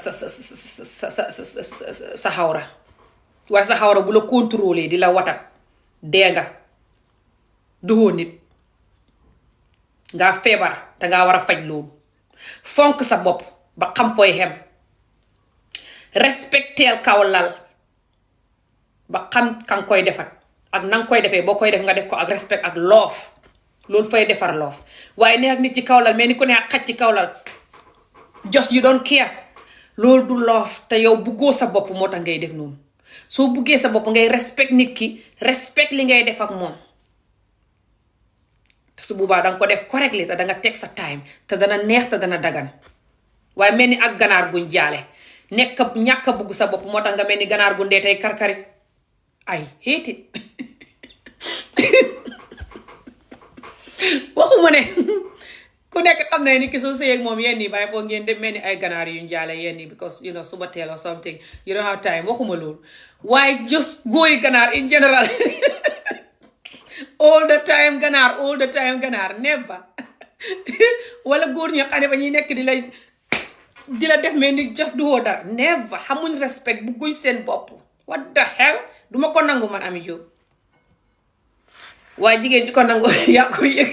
xawra waaye sa xawra bu la contrôler di la watat dee nga duhoo nit nga feebar te nga war a faj loolu. fonk sa bopp ba xam fooy xem respecteel kaw lal ba xam kan koy defat ak nanga koy defee boo koy def nga def ko ak respect ak loof loolu fay defar loof. waaye ne ak nit ci kaw lal mais ni ko ne ak xaj ci kaw lal just you don't care loolu du loof te yow buggoo sa bopp moo tax ngay def noonu. soo buggee sa bopp ngay respect nit ki respect li ngay def ak moom te su boobaa danga ko def correctly te danga teg sa time te dana neex te dana dagan. waaye mel ni ak ganaar guñ jaale nekk ñàkk a bugg sa bopp moo tax nga mel ni ganaar gu ndee tey karkari I hate it waxuma ne ku nekk xam ne ni ki soo sëyeeg moom yenn yi bàyyi foo ngeen dem mel ni ay ganaar yuñ jaale yenn yi because you know suba teel or something you don't have time waxuma loolu waaye just góori ganaar in general all the time ganaar never wala góor ñoo xam ne ba ñuy nekk di la def mel ni just du woo dara never xamuñ respect bu guñ seen bopp what the hell duma ko nangu man Amie Jobe waaye jigéen ji ko nangu yaa ko yëg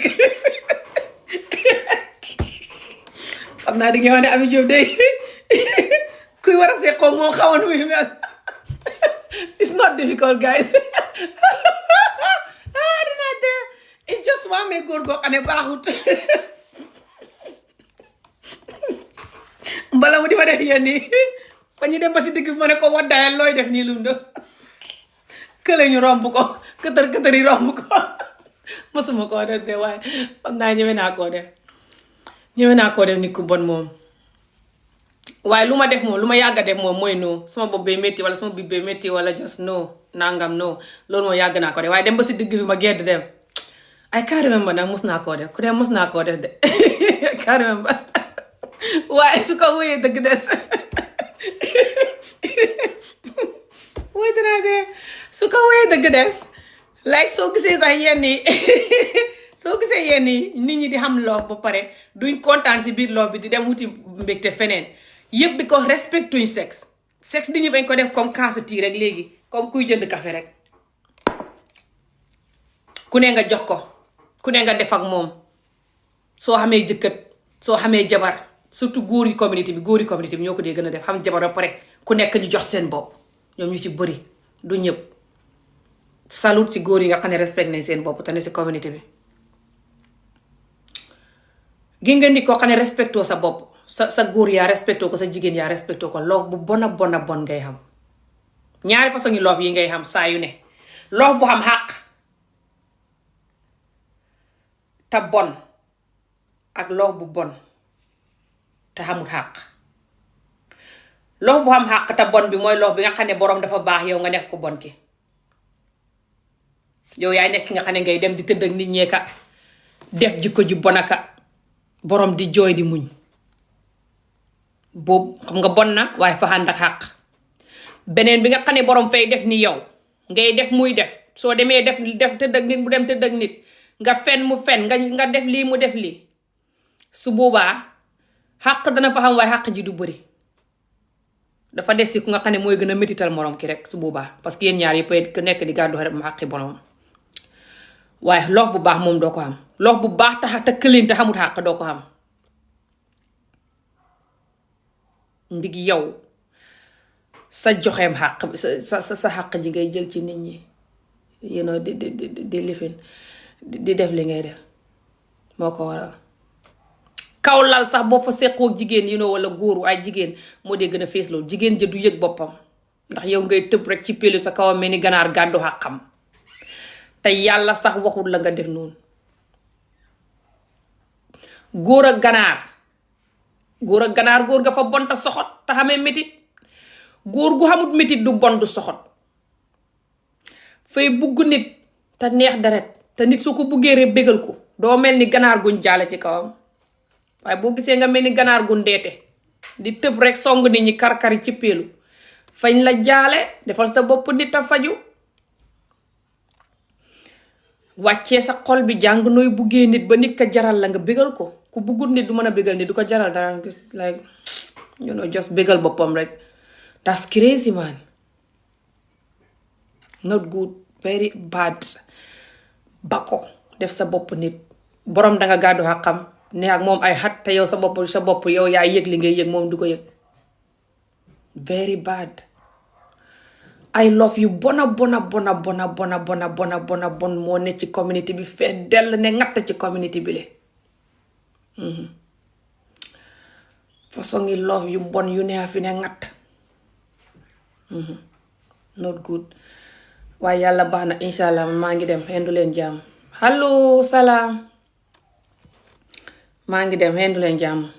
xam naa di nga wax ne Amie Jobe day kuy war a seqoo moo xawoon muy mel it's not difficult guys dinaa dee it's just waa mee góor goo xam ne baaxut mbala mu di ma def yenn yi ba ñu dem ba si digg bi ma ne ko waddayal looy def nii lum do kële ñu romb ko këtër yi romb ko mosuma koo def de waaye xam naa ñeme naa koo def nit ku bon moom. waaye lu ma def moom lu ma yàgg a def moom mooy no suma bopp bee métti wala suma biir bee métti wala just no nangam no loolu moom yàgg naa ko def waaye dem ba si digg bi ma gedd dem I can't remember nag mos naa koo def ku dem mos naa koo def de I can't remember waaye su ko wéyee dëgg des woy dinaa dee su ko wéyee dëgg des like soo gisee sax yenn yi soo gisee yenn yi nit ñi di xam loof ba pare duñ kontaan si biir loof bi di dem wuti mbégte feneen yëpp bi ko respectuñ sexe di ñu bañ ko def comme kaasati rek léegi comme kuy jënd café rek ku ne nga jox ko ku ne nga def ak moom soo xamee jëkkët soo xamee jabar surtout góor yi communauté bi ñoo ko dee gën a def xam jabar ba pare ku nekk ñu jox seen bopp ñoom ñu ci bëri du ñëpp. salut si góor yi nga xam ne respect nañ seen bopp te ne si communauté bi. gi nga nit koo xam ne respectoo sa bopp sa góor yaa respectoo ko sa jigéen yaa respectoo ko loof bu bon a bon ngay xam. ñaari façon yi loof yi ngay xam saa yu ne loof bu xam xàq te bon ak loof bu bon te xamul xàq. loof bu xam xàq te bon bi mooy loof bi nga xam ne boroom dafa baax yow nga nekk ko bon ki. yow yaay nekk nga xam ne ngay dem di tëdd ak nit ñee ka def jikko ji bon aka boroom di jooy di muñ boobu xam nga bon na waaye fa ànd ak xàq. beneen bi nga xam ne boroom fay def ni yow ngay def muy def soo demee def tëdd ak nit mu dem tëdd ak nit nga fen mu fen nga def lii mu def lii su boobaa xàq dana fa xam waaye xàq ji du bëri. dafa des si ku nga xam ne mooy gën a métital morom ki rek su boobaa parce que yéen ñaar yëpp ku nekk di gàddu rek mu xàqi borom waaye loof bu baax moom doo ko xam. loof bu baax tax te këlin te xamul xàq doo ko xam. ndig yow sa joxeem xàq sa xàq ji ngay jël ci nit ñi di lifin di def li ngay def moo ko waral. kaw lal sax boo fa seqoo jigéen wala góor waaye jigéen moo dee gën a fees loolu jigéen ja du yëg boppam ndax yow ngay tëb rek ci pelu sa kawam mel ni ganaar gàddu xàqam te yàlla sax waxul la nga def noonu. góor ak ganaar góor ga fa bon te soxot te xamee métit góor gu xamut métit du bon du soxot fay bugg nit te neex deret te nit soo ko buggee rek bégal ko doo mel ni ganaar guñ jaale ci kawam. waaye boo gisee nga mel ni ganaar gu ndeete di tëb rek song nit ñi karkari ci peelu fañ la jaale defal sa bopp nit a faju wàccee sa xol bi jàng nooy buggee nit ba nit ka jaral la nga bégal ko ku buggut nit du mën a bégal nit du ko jaral dara like just bégal boppam rek. that's crazy man, not good, very bad. Bako def sa bopp nit borom danga gàddu xàqam ne ak moom ay xat te yow sa bopp yow yaa yëg li ngay yëg moom du ko yëg. very bad. I love you bona bon moo ne ci community bi fee dell ne ngatt ci community bi le façon ngi love yu bon yu ne fi ne ngatt not good. waaye yàlla baax na insha allah maa ngi dem xendu leen jàmm. allo salaam maa ngi dem xendu leen jàmm.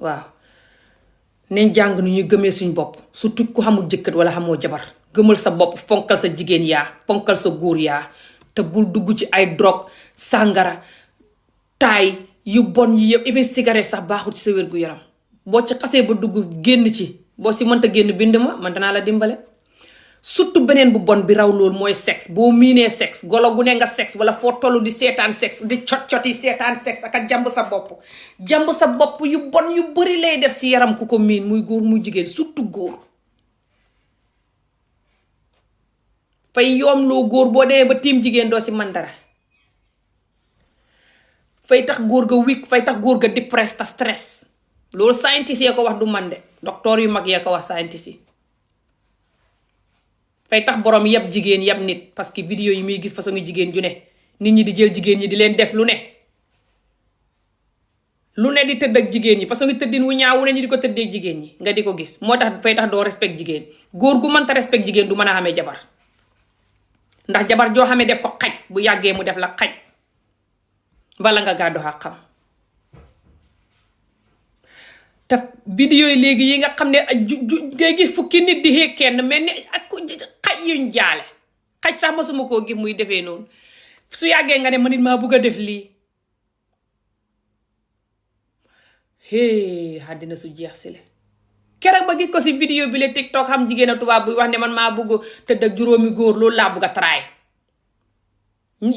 waaw nañ jàng nu ñuy gëmee suñ bopp surtout ku xamul jëkkër wala xamoo jabar. gëmal sa bopp fonkal sa jigéen yaa fonkal sa góor yaa te bul dugg ci ay drogue sàngara taay yu bon yi yëpp even cigarette sax baaxul ci sa wér gu yaram. boo ci xasee ba dugg génn ci boo si mënta génn bind ma man danaa la dimbale. surtout beneen bu bon bi raw loolu mooy sexe. boo miinee sexe golo gu ne nga sexe wala foo tollu di seetaan sexe di cot yi seetaan sexe ak a jàmb sa bopp. jàmb sa bopp yu bon yu bari lay def si yaram ku ko miin muy góor muy jigéen surtout góor. fay yoom loo góor boo demee ba tiim jigéen doo si man dara. fay tax góor ga weak fay tax góor ga depress ta stress. loolu scientist yee ko wax du man de docteur yu mag yee ko wax scientist yi. fay tax borom yab jigéen yab nit parce que vidéo yi muy gis façon jigéen ju ne nit ñi di jël jigéen ñi di leen def lu ne di tëdd ak jigéen ñi façon tëddin wu ñaaw wu ne ñu di ko tëddee ak jigéen ñi nga di ko gis moo tax fay tax doo respect jigéen. góor gu mënta respect jigéen du mën a xamee jabar ndax jabar joo xamee def ko xaj bu yàggee mu def la xaj bala nga gàddu xàqam. te vidéo yi léegi yi nga xam ne ngay gis fukki nit di xeeg kenn mel ni ak xaj yuñ jaale xaj sax masuma koo gis muy defee noonu su yàggee nga ne ma nit maa bugg a def lii. àddina su jeex si le keroog ba gis ko si vidéo bi la TikTok xam jigéen a tubaab buy wax ne man maa bugg tëdd ak juróomi góor loolu laa bugg a try.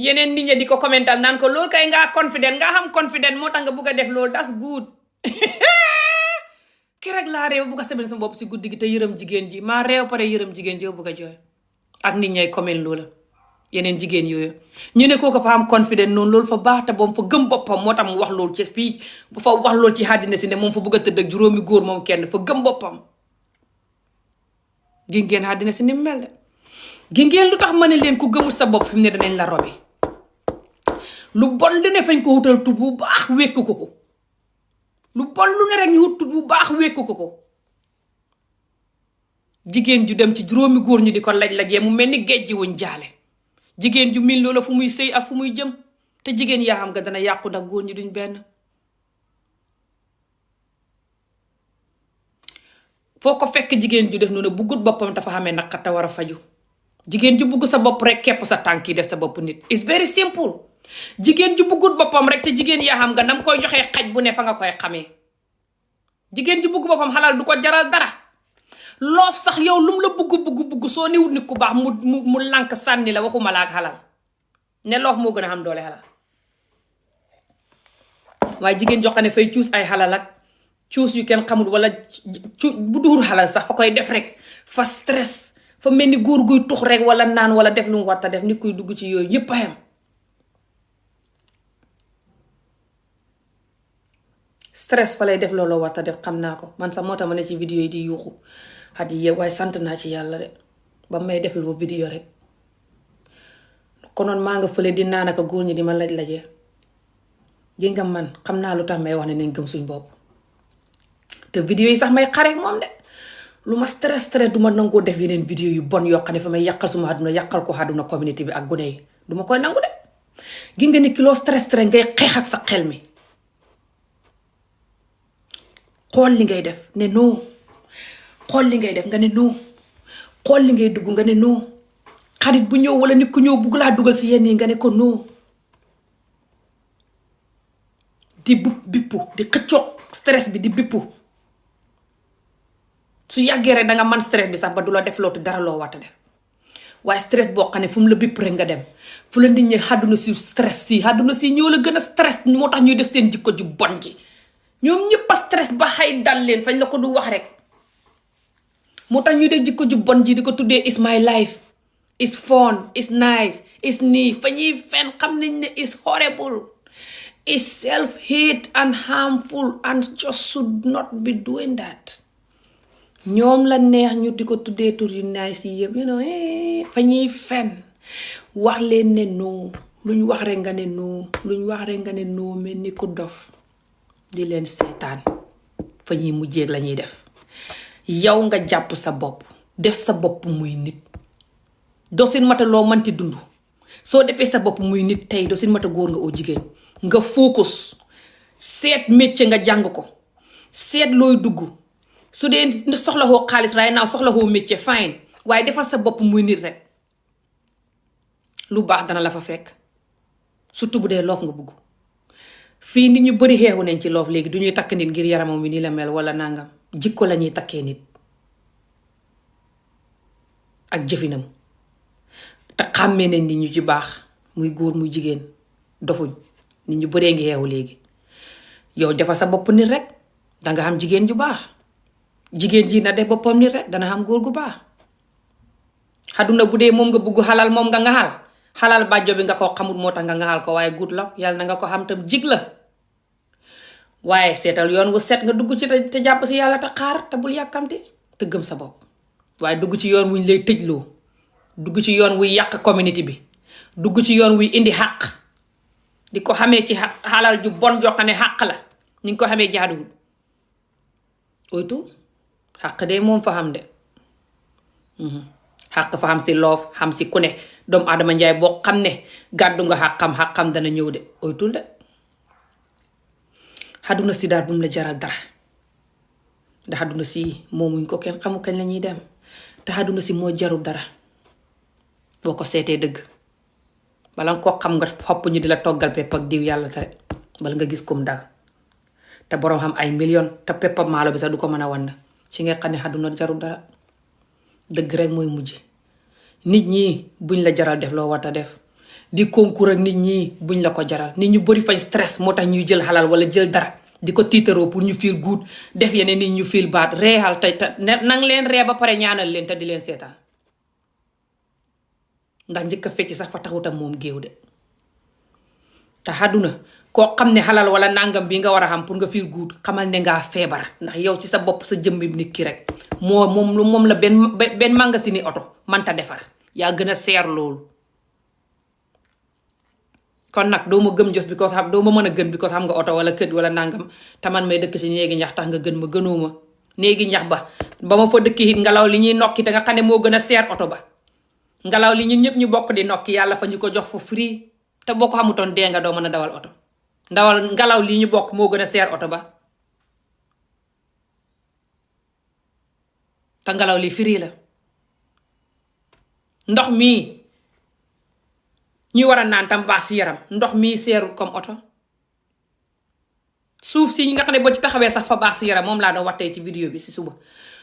yeneen nit ñi di ko commental naan ko loolu kay ngaa confident nga xam confident moo tax nga bugg a def loolu that's good. keroog laa réew bugg a sebal sama bopp si guddi gi te yërëm jigéen ji maa réew pare yërëm jigéen ji yow bugg a jooy ak nit ñay comment loola yeneen jigéen yooyu ñu ne kooku fa am confident noonu loolu fa baax te boom fa gëm boppam moo tax mu wax loolu ci fii fa wax loolu ci àddina si ne moom fa bëgg a tëdd ak juróomi góor moom kenn fa gëm boppam. gi ngeen àddina si ni mu mel de gi ngeen lu tax ma ne leen ku gëmul sa bopp fi mu ne danañ la robi lu bon lu ne fañ ko wutal tut bu baax wékku ko lu bon lu ne rek ñu wut tut bu baax wékku ko jigéen ju dem ci juróomi góor ñu di ko laj-lajee mu mel ni géej ji wuñ jaale jigéen ju mil loola fu muy sëy ak fu muy jëm te jigéen yaa xam nga dana yàqu ndax góor ñi duñ benn. foo ko fekk jigéen ju def noonu buggut boppam dafa xamee naqar te war a faju jigéen ju bugg sa bopp rek képp sa tànk yi def sa bopp nit it's very simple. jigéen ju buggut boppam rek te jigéen yaa xam nga nam koy joxee xaj bu ne fa nga koy xamee jigéen ju bugg boppam xalal du ko jaral dara loof sax yow lum la bugg soo niwut nit ku baax mu lànk sànni la waxuma la ak xalal ne loof moo gën a xam doole xalal waaye jigéen jox ne fay cuus ay xalal ak cuus yu kenn xamul wala bu duur xalal sax fa koy def rek fa stress fa mel ni góor guy tux rek wala naan wala def lu mu war ta def nit kuy dugg ci yooyu yépp a yem stress fa lay def looloo war ta def xam naa ko man sax moo tax ma ne ci vidéo yi di yuuxu xat yi waaye sant naa ci yàlla de ba may def loo vidéo rek konoon maa nga fële di naan ak góor ñi di ma laj-lajee gi nga man xam naa lu tax may wax ne nañ gëm suñ bopp te vidéo yi sax may xareek moom de lu ma stress du ma nangoo def yeneen vidéo yu bon yoo xam ne fa may yàqal suma àdduna yàqal ko àdduna communauté bi ak gune yi du ma koy nangu de gi nga ni kilo stress ngay xeex ak sa xel mi xool li ngay def ne non xool li ngay def nga ne non xool li ngay dugg nga ne non xarit bu ñëw wala nit ku ñëw bugg laa dugal si yenn yi nga ne ko non di bippu di xëccoog stress bi di bippu su yàggee rek danga man stress bi sax ba du la def lootu dara loo wata def waaye stress boo xam ne fu mu la bipp rek nga dem fu la nit ñi àdduna si stress si àdduna si ñoo la gën a stress moo tax ñuy def seen jikko ju bon ji ñoom ñëpp a stress ba xay dal leen fañ la ko du wax rek moo tax ñuy def jikko ju bon ji di ko tuddee is my life is fun is nice is nii fa ñuy fen xam nañ ne is horrible is self-hate and harmful and just should not be doing that ñoom la neex ñu di ko tuddee tur yu nice yi yëpp fa ñuy fen wax leen ne noo luñ wax rek nga ne noo luñ wax rek nga ne noo mel ni ku dof di leen seetaan fa ñuy mujjeeg la ñuy def yow nga jàpp sa bopp def sa bopp muy nit doo seen mata loo manti dund soo defee sa bopp muy nit tey doo seen mata góor nga oo jigéen nga focus seet métier nga jàng ko seet looy dugg su dee soxla xoo xaalis right now soxla xoo métier fine waaye defal sa bopp muy nit rek lu baax dana la fa fekk surtout bu dee loof nga bugg fii nit ñu bari xeexu nañ ci loof léegi du ñuy takk nit ngir yaramam wi nii la mel wala nangam jikko la ñuy takkee nit ak jëfinam te xàmmee nañ nit ñu ci baax muy góor muy jigéen dofuñ nit ñu bëree ngi xeexu léegi yow defal sa bopp nit rek danga xam jigéen ju baax jigéen ji na def boppam nit rek dana xam góor gu baax xaduna bu dee moom nga bugg xalal moom nga xal xalal bàjjo bi nga ko xamul moo tax nga xal ko waaye good luck yàlla na nga ko xam tam jig la waaye seetal yoon wu set nga dugg ci te jàpp si yàlla te xaar te bul yàkkamti te gëm sa bopp waaye dugg ci yoon wuñ lay tëjloo dugg ci yoon wuy yàq community bi dugg ci yoon wuy indi xàq di ko xamee ci xalal ju bon joxe ne xàq la ni nga ko xamee jaaduwul oytu xàq de moom fa xam de xàq fa xam si loof xam si ku ne doomu Adama Njaay boo xam ne gàddu nga xàqam dana ñëw de oytul de xaduna si daal bu mu la jaral dara ndax xaduna si moomuñ ko kenn xamu kañ la ñuy dem te xaduna si moo jarul dara boo ko seetee dëgg bala nga koo xam nga xopp ñu di la toggal pepp ak diw yàlla sa bala nga gis kum dal te boroom xam ay million te pepp ak maalo bi sax du ko mën a wan ci nga xam ne xaduna jarul dara dëgg rek mooy mujj nit ñi buñ la jaral def loo war a def di concours ak nit ñi buñ la ko jaral nit ñu bari fañ stress moo tax ñuy jël xalal wala jël dara di ko tiitaroo pour ñu feel good def yeneen nit ñu feel bad reexal te nang leen ree ba pare ñaanal leen te di leen seetaan ndax njëkk a fecc sax fa taxutam moom géew de. te àdduna koo xam ne xalal wala nangam bi nga war a xam pour nga feel good xamal ne ngaa feebar ndax yow ci sa bopp sa jëmbi nit ki rek moom la benn magasin ni oto manta defar yaa gën a seer loolu. kon nag doo ma gëm jos because doo ma mën a gën because xam nga oto wala kër wala nangam te man may dëkk si néegi ñax tax nga gën ma gënoo ma néegi ñax ba ma fa dëkk it ngelaw li ñuy nokki te nga xam ne moo gën a seer oto ba ngelaw li ñun ñëpp ñu bokk di nokki yàlla fa ñu ko jox for free te boo ko xamutoon dee nga doo mën a dawal oto ngelaw li ñu bokk moo gën a seer oto ba te ngelaw li free la. ndox mii ñu war a naan tam baax si yaram ndox mii seerul comme oto. suuf si ñi nga xam ne boo ci taxawee sax fa baax si yaram moom laa doon wax tey ci vidéo bi si suba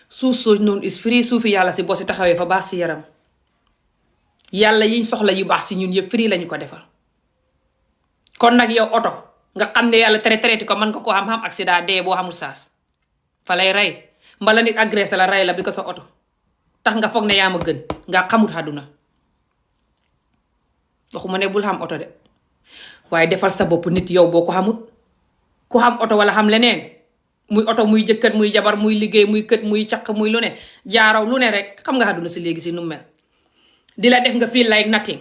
suuf soo noonu is free suufi yàlla si boo si taxawee fa baax si yaram yàlla yiñ soxla yu baax si ñun yëpp free lañu ko defal. kon nag yow oto nga xam ne yàlla traité ko mën nga koo xam accident dee boo xamul saas fa lay rey mbala nit agressé la rey la bi ko sa oto tax nga foog ne yaa ma gën nga xamut àdduna. waxuma ne bul xam oto de waaye defal sa bopp nit yow boo ko xamut ku xam oto wala xam leneen muy oto muy jëkkër muy jabar muy liggéey muy kët muy caq muy lu ne jaaraw lu ne rek xam nga àdduna si léegi si nu mel di la def nga feel like nothing.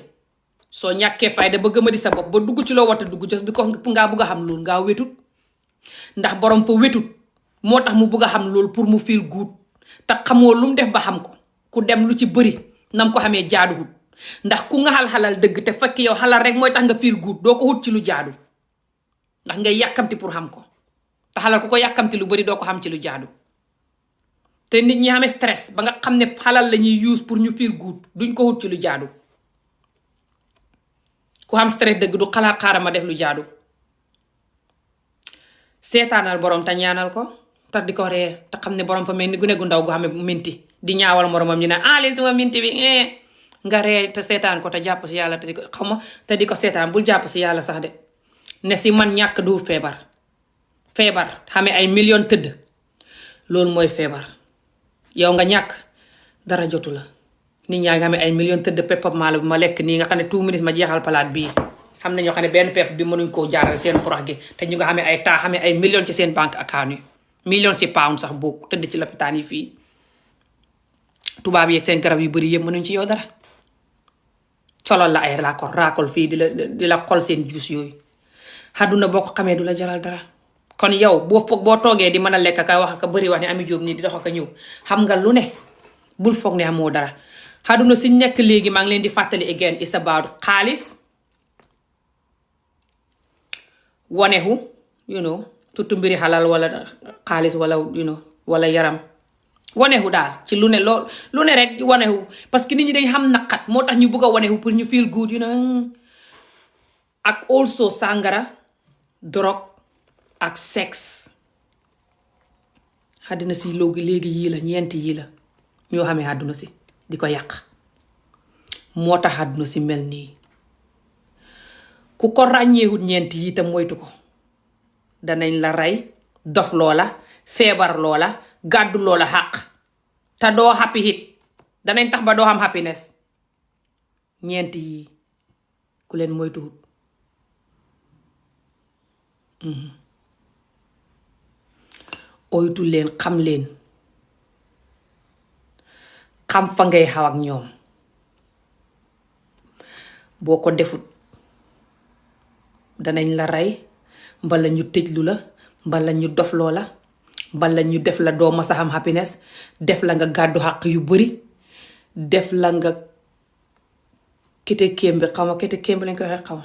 soo ñàkkee fayda ba gëma di sa bopp ba dugg ci loo war a dugg just because ngaa bugg a xam loolu ngaa wetut ndax borom fa wetut moo tax mu bugg a xam loolu pour mu feel good te xamoo lu mu def ba xam ko ku dem lu ci bëri nam ko xamee jaaduwul ndax ku nga xalal dëgg te fekk yow xalal rek mooy tax nga feel good doo ko wut ci lu jaadu ndax ngay yàkkamti pour xam ko te xalal ku ko yàkkamti lu bëri doo ko xam ci lu jaadu. te nit ñi xamee stress ba nga xam ne xalal la ñuy use pour ñu feel good duñ ko wut ci lu jaadu. ku xam stress dëgg du xalaat xaaral ma def lu jaadu. seetaanal borom te ñaanal ko te di ko ree te xam ne borom fa mel ni gune gu ndaw gu xamee minti di ñaawal moromam ñu ne leen suma minti bi nga ree te seetaan ko te jàpp si yàlla te di ko xaw ma te di ko seetaan bul jàpp si yàlla sax de ne si man ñàkk du feebar xamee ay million tëdd loolu mooy feebar. yow nga ñàkk dara jotu la nit ñaa ngi xamee ay million tëdd pepp maalo bi ma lekk nii nga xam ne 2 minutes ma jeexal palaat bii xam ne ñoo xam ne benn pepp bi mënuñ koo jaarale seen porox gi te ñu nga xamee ay taa xamee ay million ci seen banque account yi million si pound sax boobu tëdd ci lopitaan yi fii tubaab yeeg seen garab yu bari yëpp mënuñ ci yow dara. solol la ay raakol fii di la xol seen juus yooyu àdduna boo ko xamee du la jaral dara. kon yow boo toogee di mën a lekk ka wax ka bëri wax ne Ami Jóob nii di dox ak ñëw xam nga lu ne bul foog ne amoo dara. àdduna si nekk léegi maa ngi leen di fàttali again is about xaalis wanehu surtout mbiri xalal wala xaalis wala wala yaram wanehu daal ci lu ne rek wanehu parce que nit ñi dañ xam naqat moo tax ñu bugg a wanehu pour ñu feel good ak also sàngara drogue ak sexe. àdduna si léegi yii la ñeenti yii la ñoo xamee àdduna si di ko yàq moo tax àdduna si mel nii ku ko ràññeewut ñeenti yii te moytu ko danañ la rey dof loola feebar loola gàddu loola xàq te doo happy hit danañ tax ba doo xam happiness. ñeenti yii ku leen moytuwut oytu leen xam fa ngay xaw ak ñoom. boo ko defut danañ la rey mbala ñu tëjlu la mbala ñu dof loola mbala ñu def la doo masa xam happiness def la nga gàddu xàq yu bari def la nga kite kéem bi xaw ma kite kéem bi lañ koy waxee xaw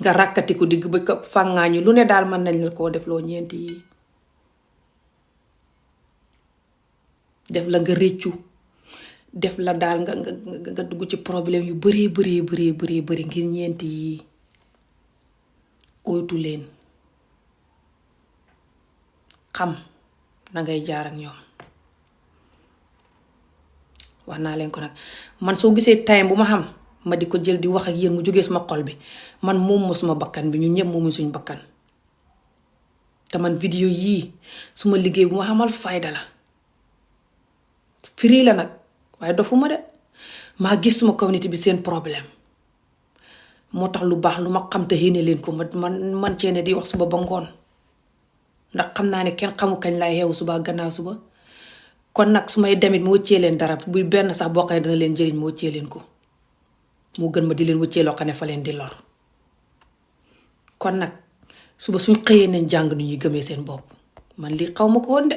nga ràkkatiku digg ba ko fàngaañu lu ne daal mën nañ la koo def loo ñeenti yi. def la nga réccu def la daal nga dugg ci problème yu bari ngir ñeenti yi. oytu leen xam na ngay jaar ak ñoom. wax naa leen ko nag man soo gisee time bu ma xam ma di ko jël di wax ak yéen mu jógee suma xol bi man moom suma bakkan bi ñun ñëpp moomuñ suñ bakkan te man vidéo yii suma liggéey bu ma xamal fayda la free la nag waaye dofuma de maa gis suma communauté bi seen problème moo tax lu baax lu ma xam te yéene leen ko man ceene di wax suba ba ngoon ndax xam naa ne kenn xamu kañ laay xewu suba gannaaw suba kon nag su may demit ma wëccee leen dara buy benn sax boo xam ne dana leen jëriñ ma wëccee leen ko moo gën ma di leen wëccee loo xam ne fa leen di lor kon nag suba suñ xëyee nañ jàng nu ñuy gëmee seen bopp man lii xaw ma ko woon de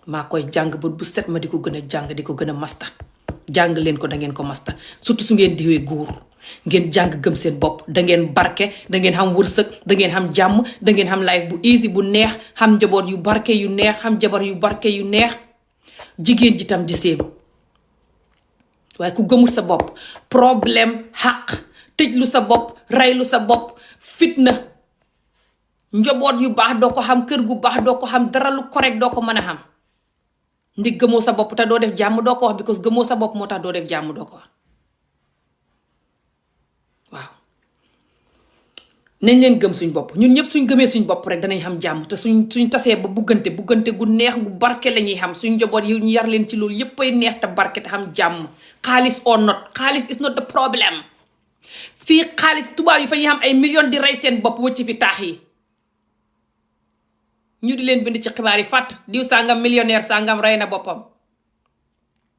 maa koy jàng ba bu set ma di ko gën a jàng di ko gën a masta jàng leen ko dangeen ko masta surtout su ngeen diwee góor ngeen jàng gëm seen bopp dangeen barke dangeen xam wërsëg dangeen xam jàmm dangeen xam life bu easy bu neex xam njaboot yu barke yu neex xam jabar yu barke yu neex jigéen ji tam di séem waaye ku gëmul sa bopp problème xaq tëjlu sa bopp reylu sa bopp fitna njaboot yu baax doo ko xam kër gu baax doo ko xam dara lu correct doo ko mën a xam ndi gëmoo sa bopp te doo def jàmm doo ko wax because gëmoo sa bopp moo tax doo def jàmm doo ko wax waaw nañ leen gëm suñ bopp ñun ñëpp suñ gëmee suñ bopp rek danañ xam jàmm te suñ tasee ba buggante gu neex gu barke la ñuy xam suñ njaboot yi ñu yar leen ci loolu yépp ay neex te barke te xam jàmm xaalis or not xaalis is not the problem fii xaalis tubaab yi fa ñuy xam ay millions di rey seen bopp wëcc fi taax yi ñu di leen bind ci xibaar yi fàtt diw sàngam millionnaire sàngam rey na boppam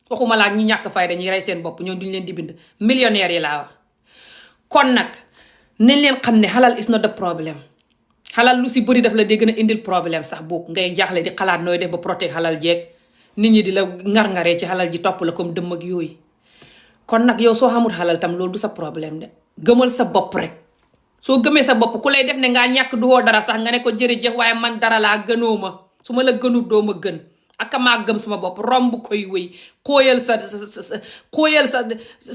waxuma laa ñu ñàkk fay dañuy rey seen bopp ñoom duñ leen di bind millionnaire yi laa wax kon nag nañ leen xam ne xalal is not the problem xalal lu si bëri daf la dee gën a indil problème sax boog ngay jaaxle di xalaat nooy def ba protéger xalal jeeg nit ñi di la ngar-ngaree ci xalal ji topp la comme dëmm ak yooyu kon nag yow soo xamul xalal tam loolu du sa problème de gëmal sa bopp rek soo gëmee sa bopp ku lay def ne ngaa ñàkk duhoo dara sax nga ne ko jërëjëf waaye man dara laa gënoo ma su ma la gënut doo ma gën ak maa gëm suma bopp romb koy wéy xóoyal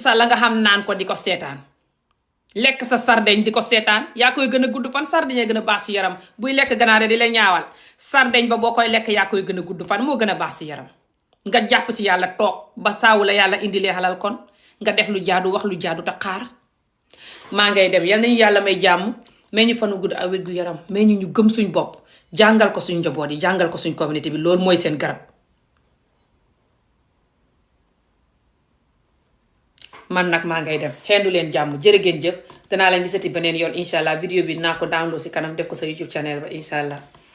sa la nga xam naan ko di ko seetaan lekk sa sardeñ di ko seetaan yaa koy gën a gudd fan sardeñ a gën a baax si yaram buy lekk ganaare di la ñaawal sardeñ ba boo koy lekk yaa koy gën a gudd fan moo gën a baax si yaram nga jàpp ci yàlla toog ba saawu la yàlla indilee xalal kon nga def lu jaadu wax lu jaadu te xaar maa ngay dem yal nañu yàlla may jàmm may ñu fanu gudd ak wér gu yaram may ñu gëm suñ bopp jàngal ko suñ njaboot yi jàngal ko suñ communauté bi loolu mooy seen garab man nag maa ngay dem xendu leen jàmm jërë ngeen jëf danaa leen gisati beneen yoon incha allah vidéo bi naa ko download si kanam def ko sa YouTube channel ba incha allah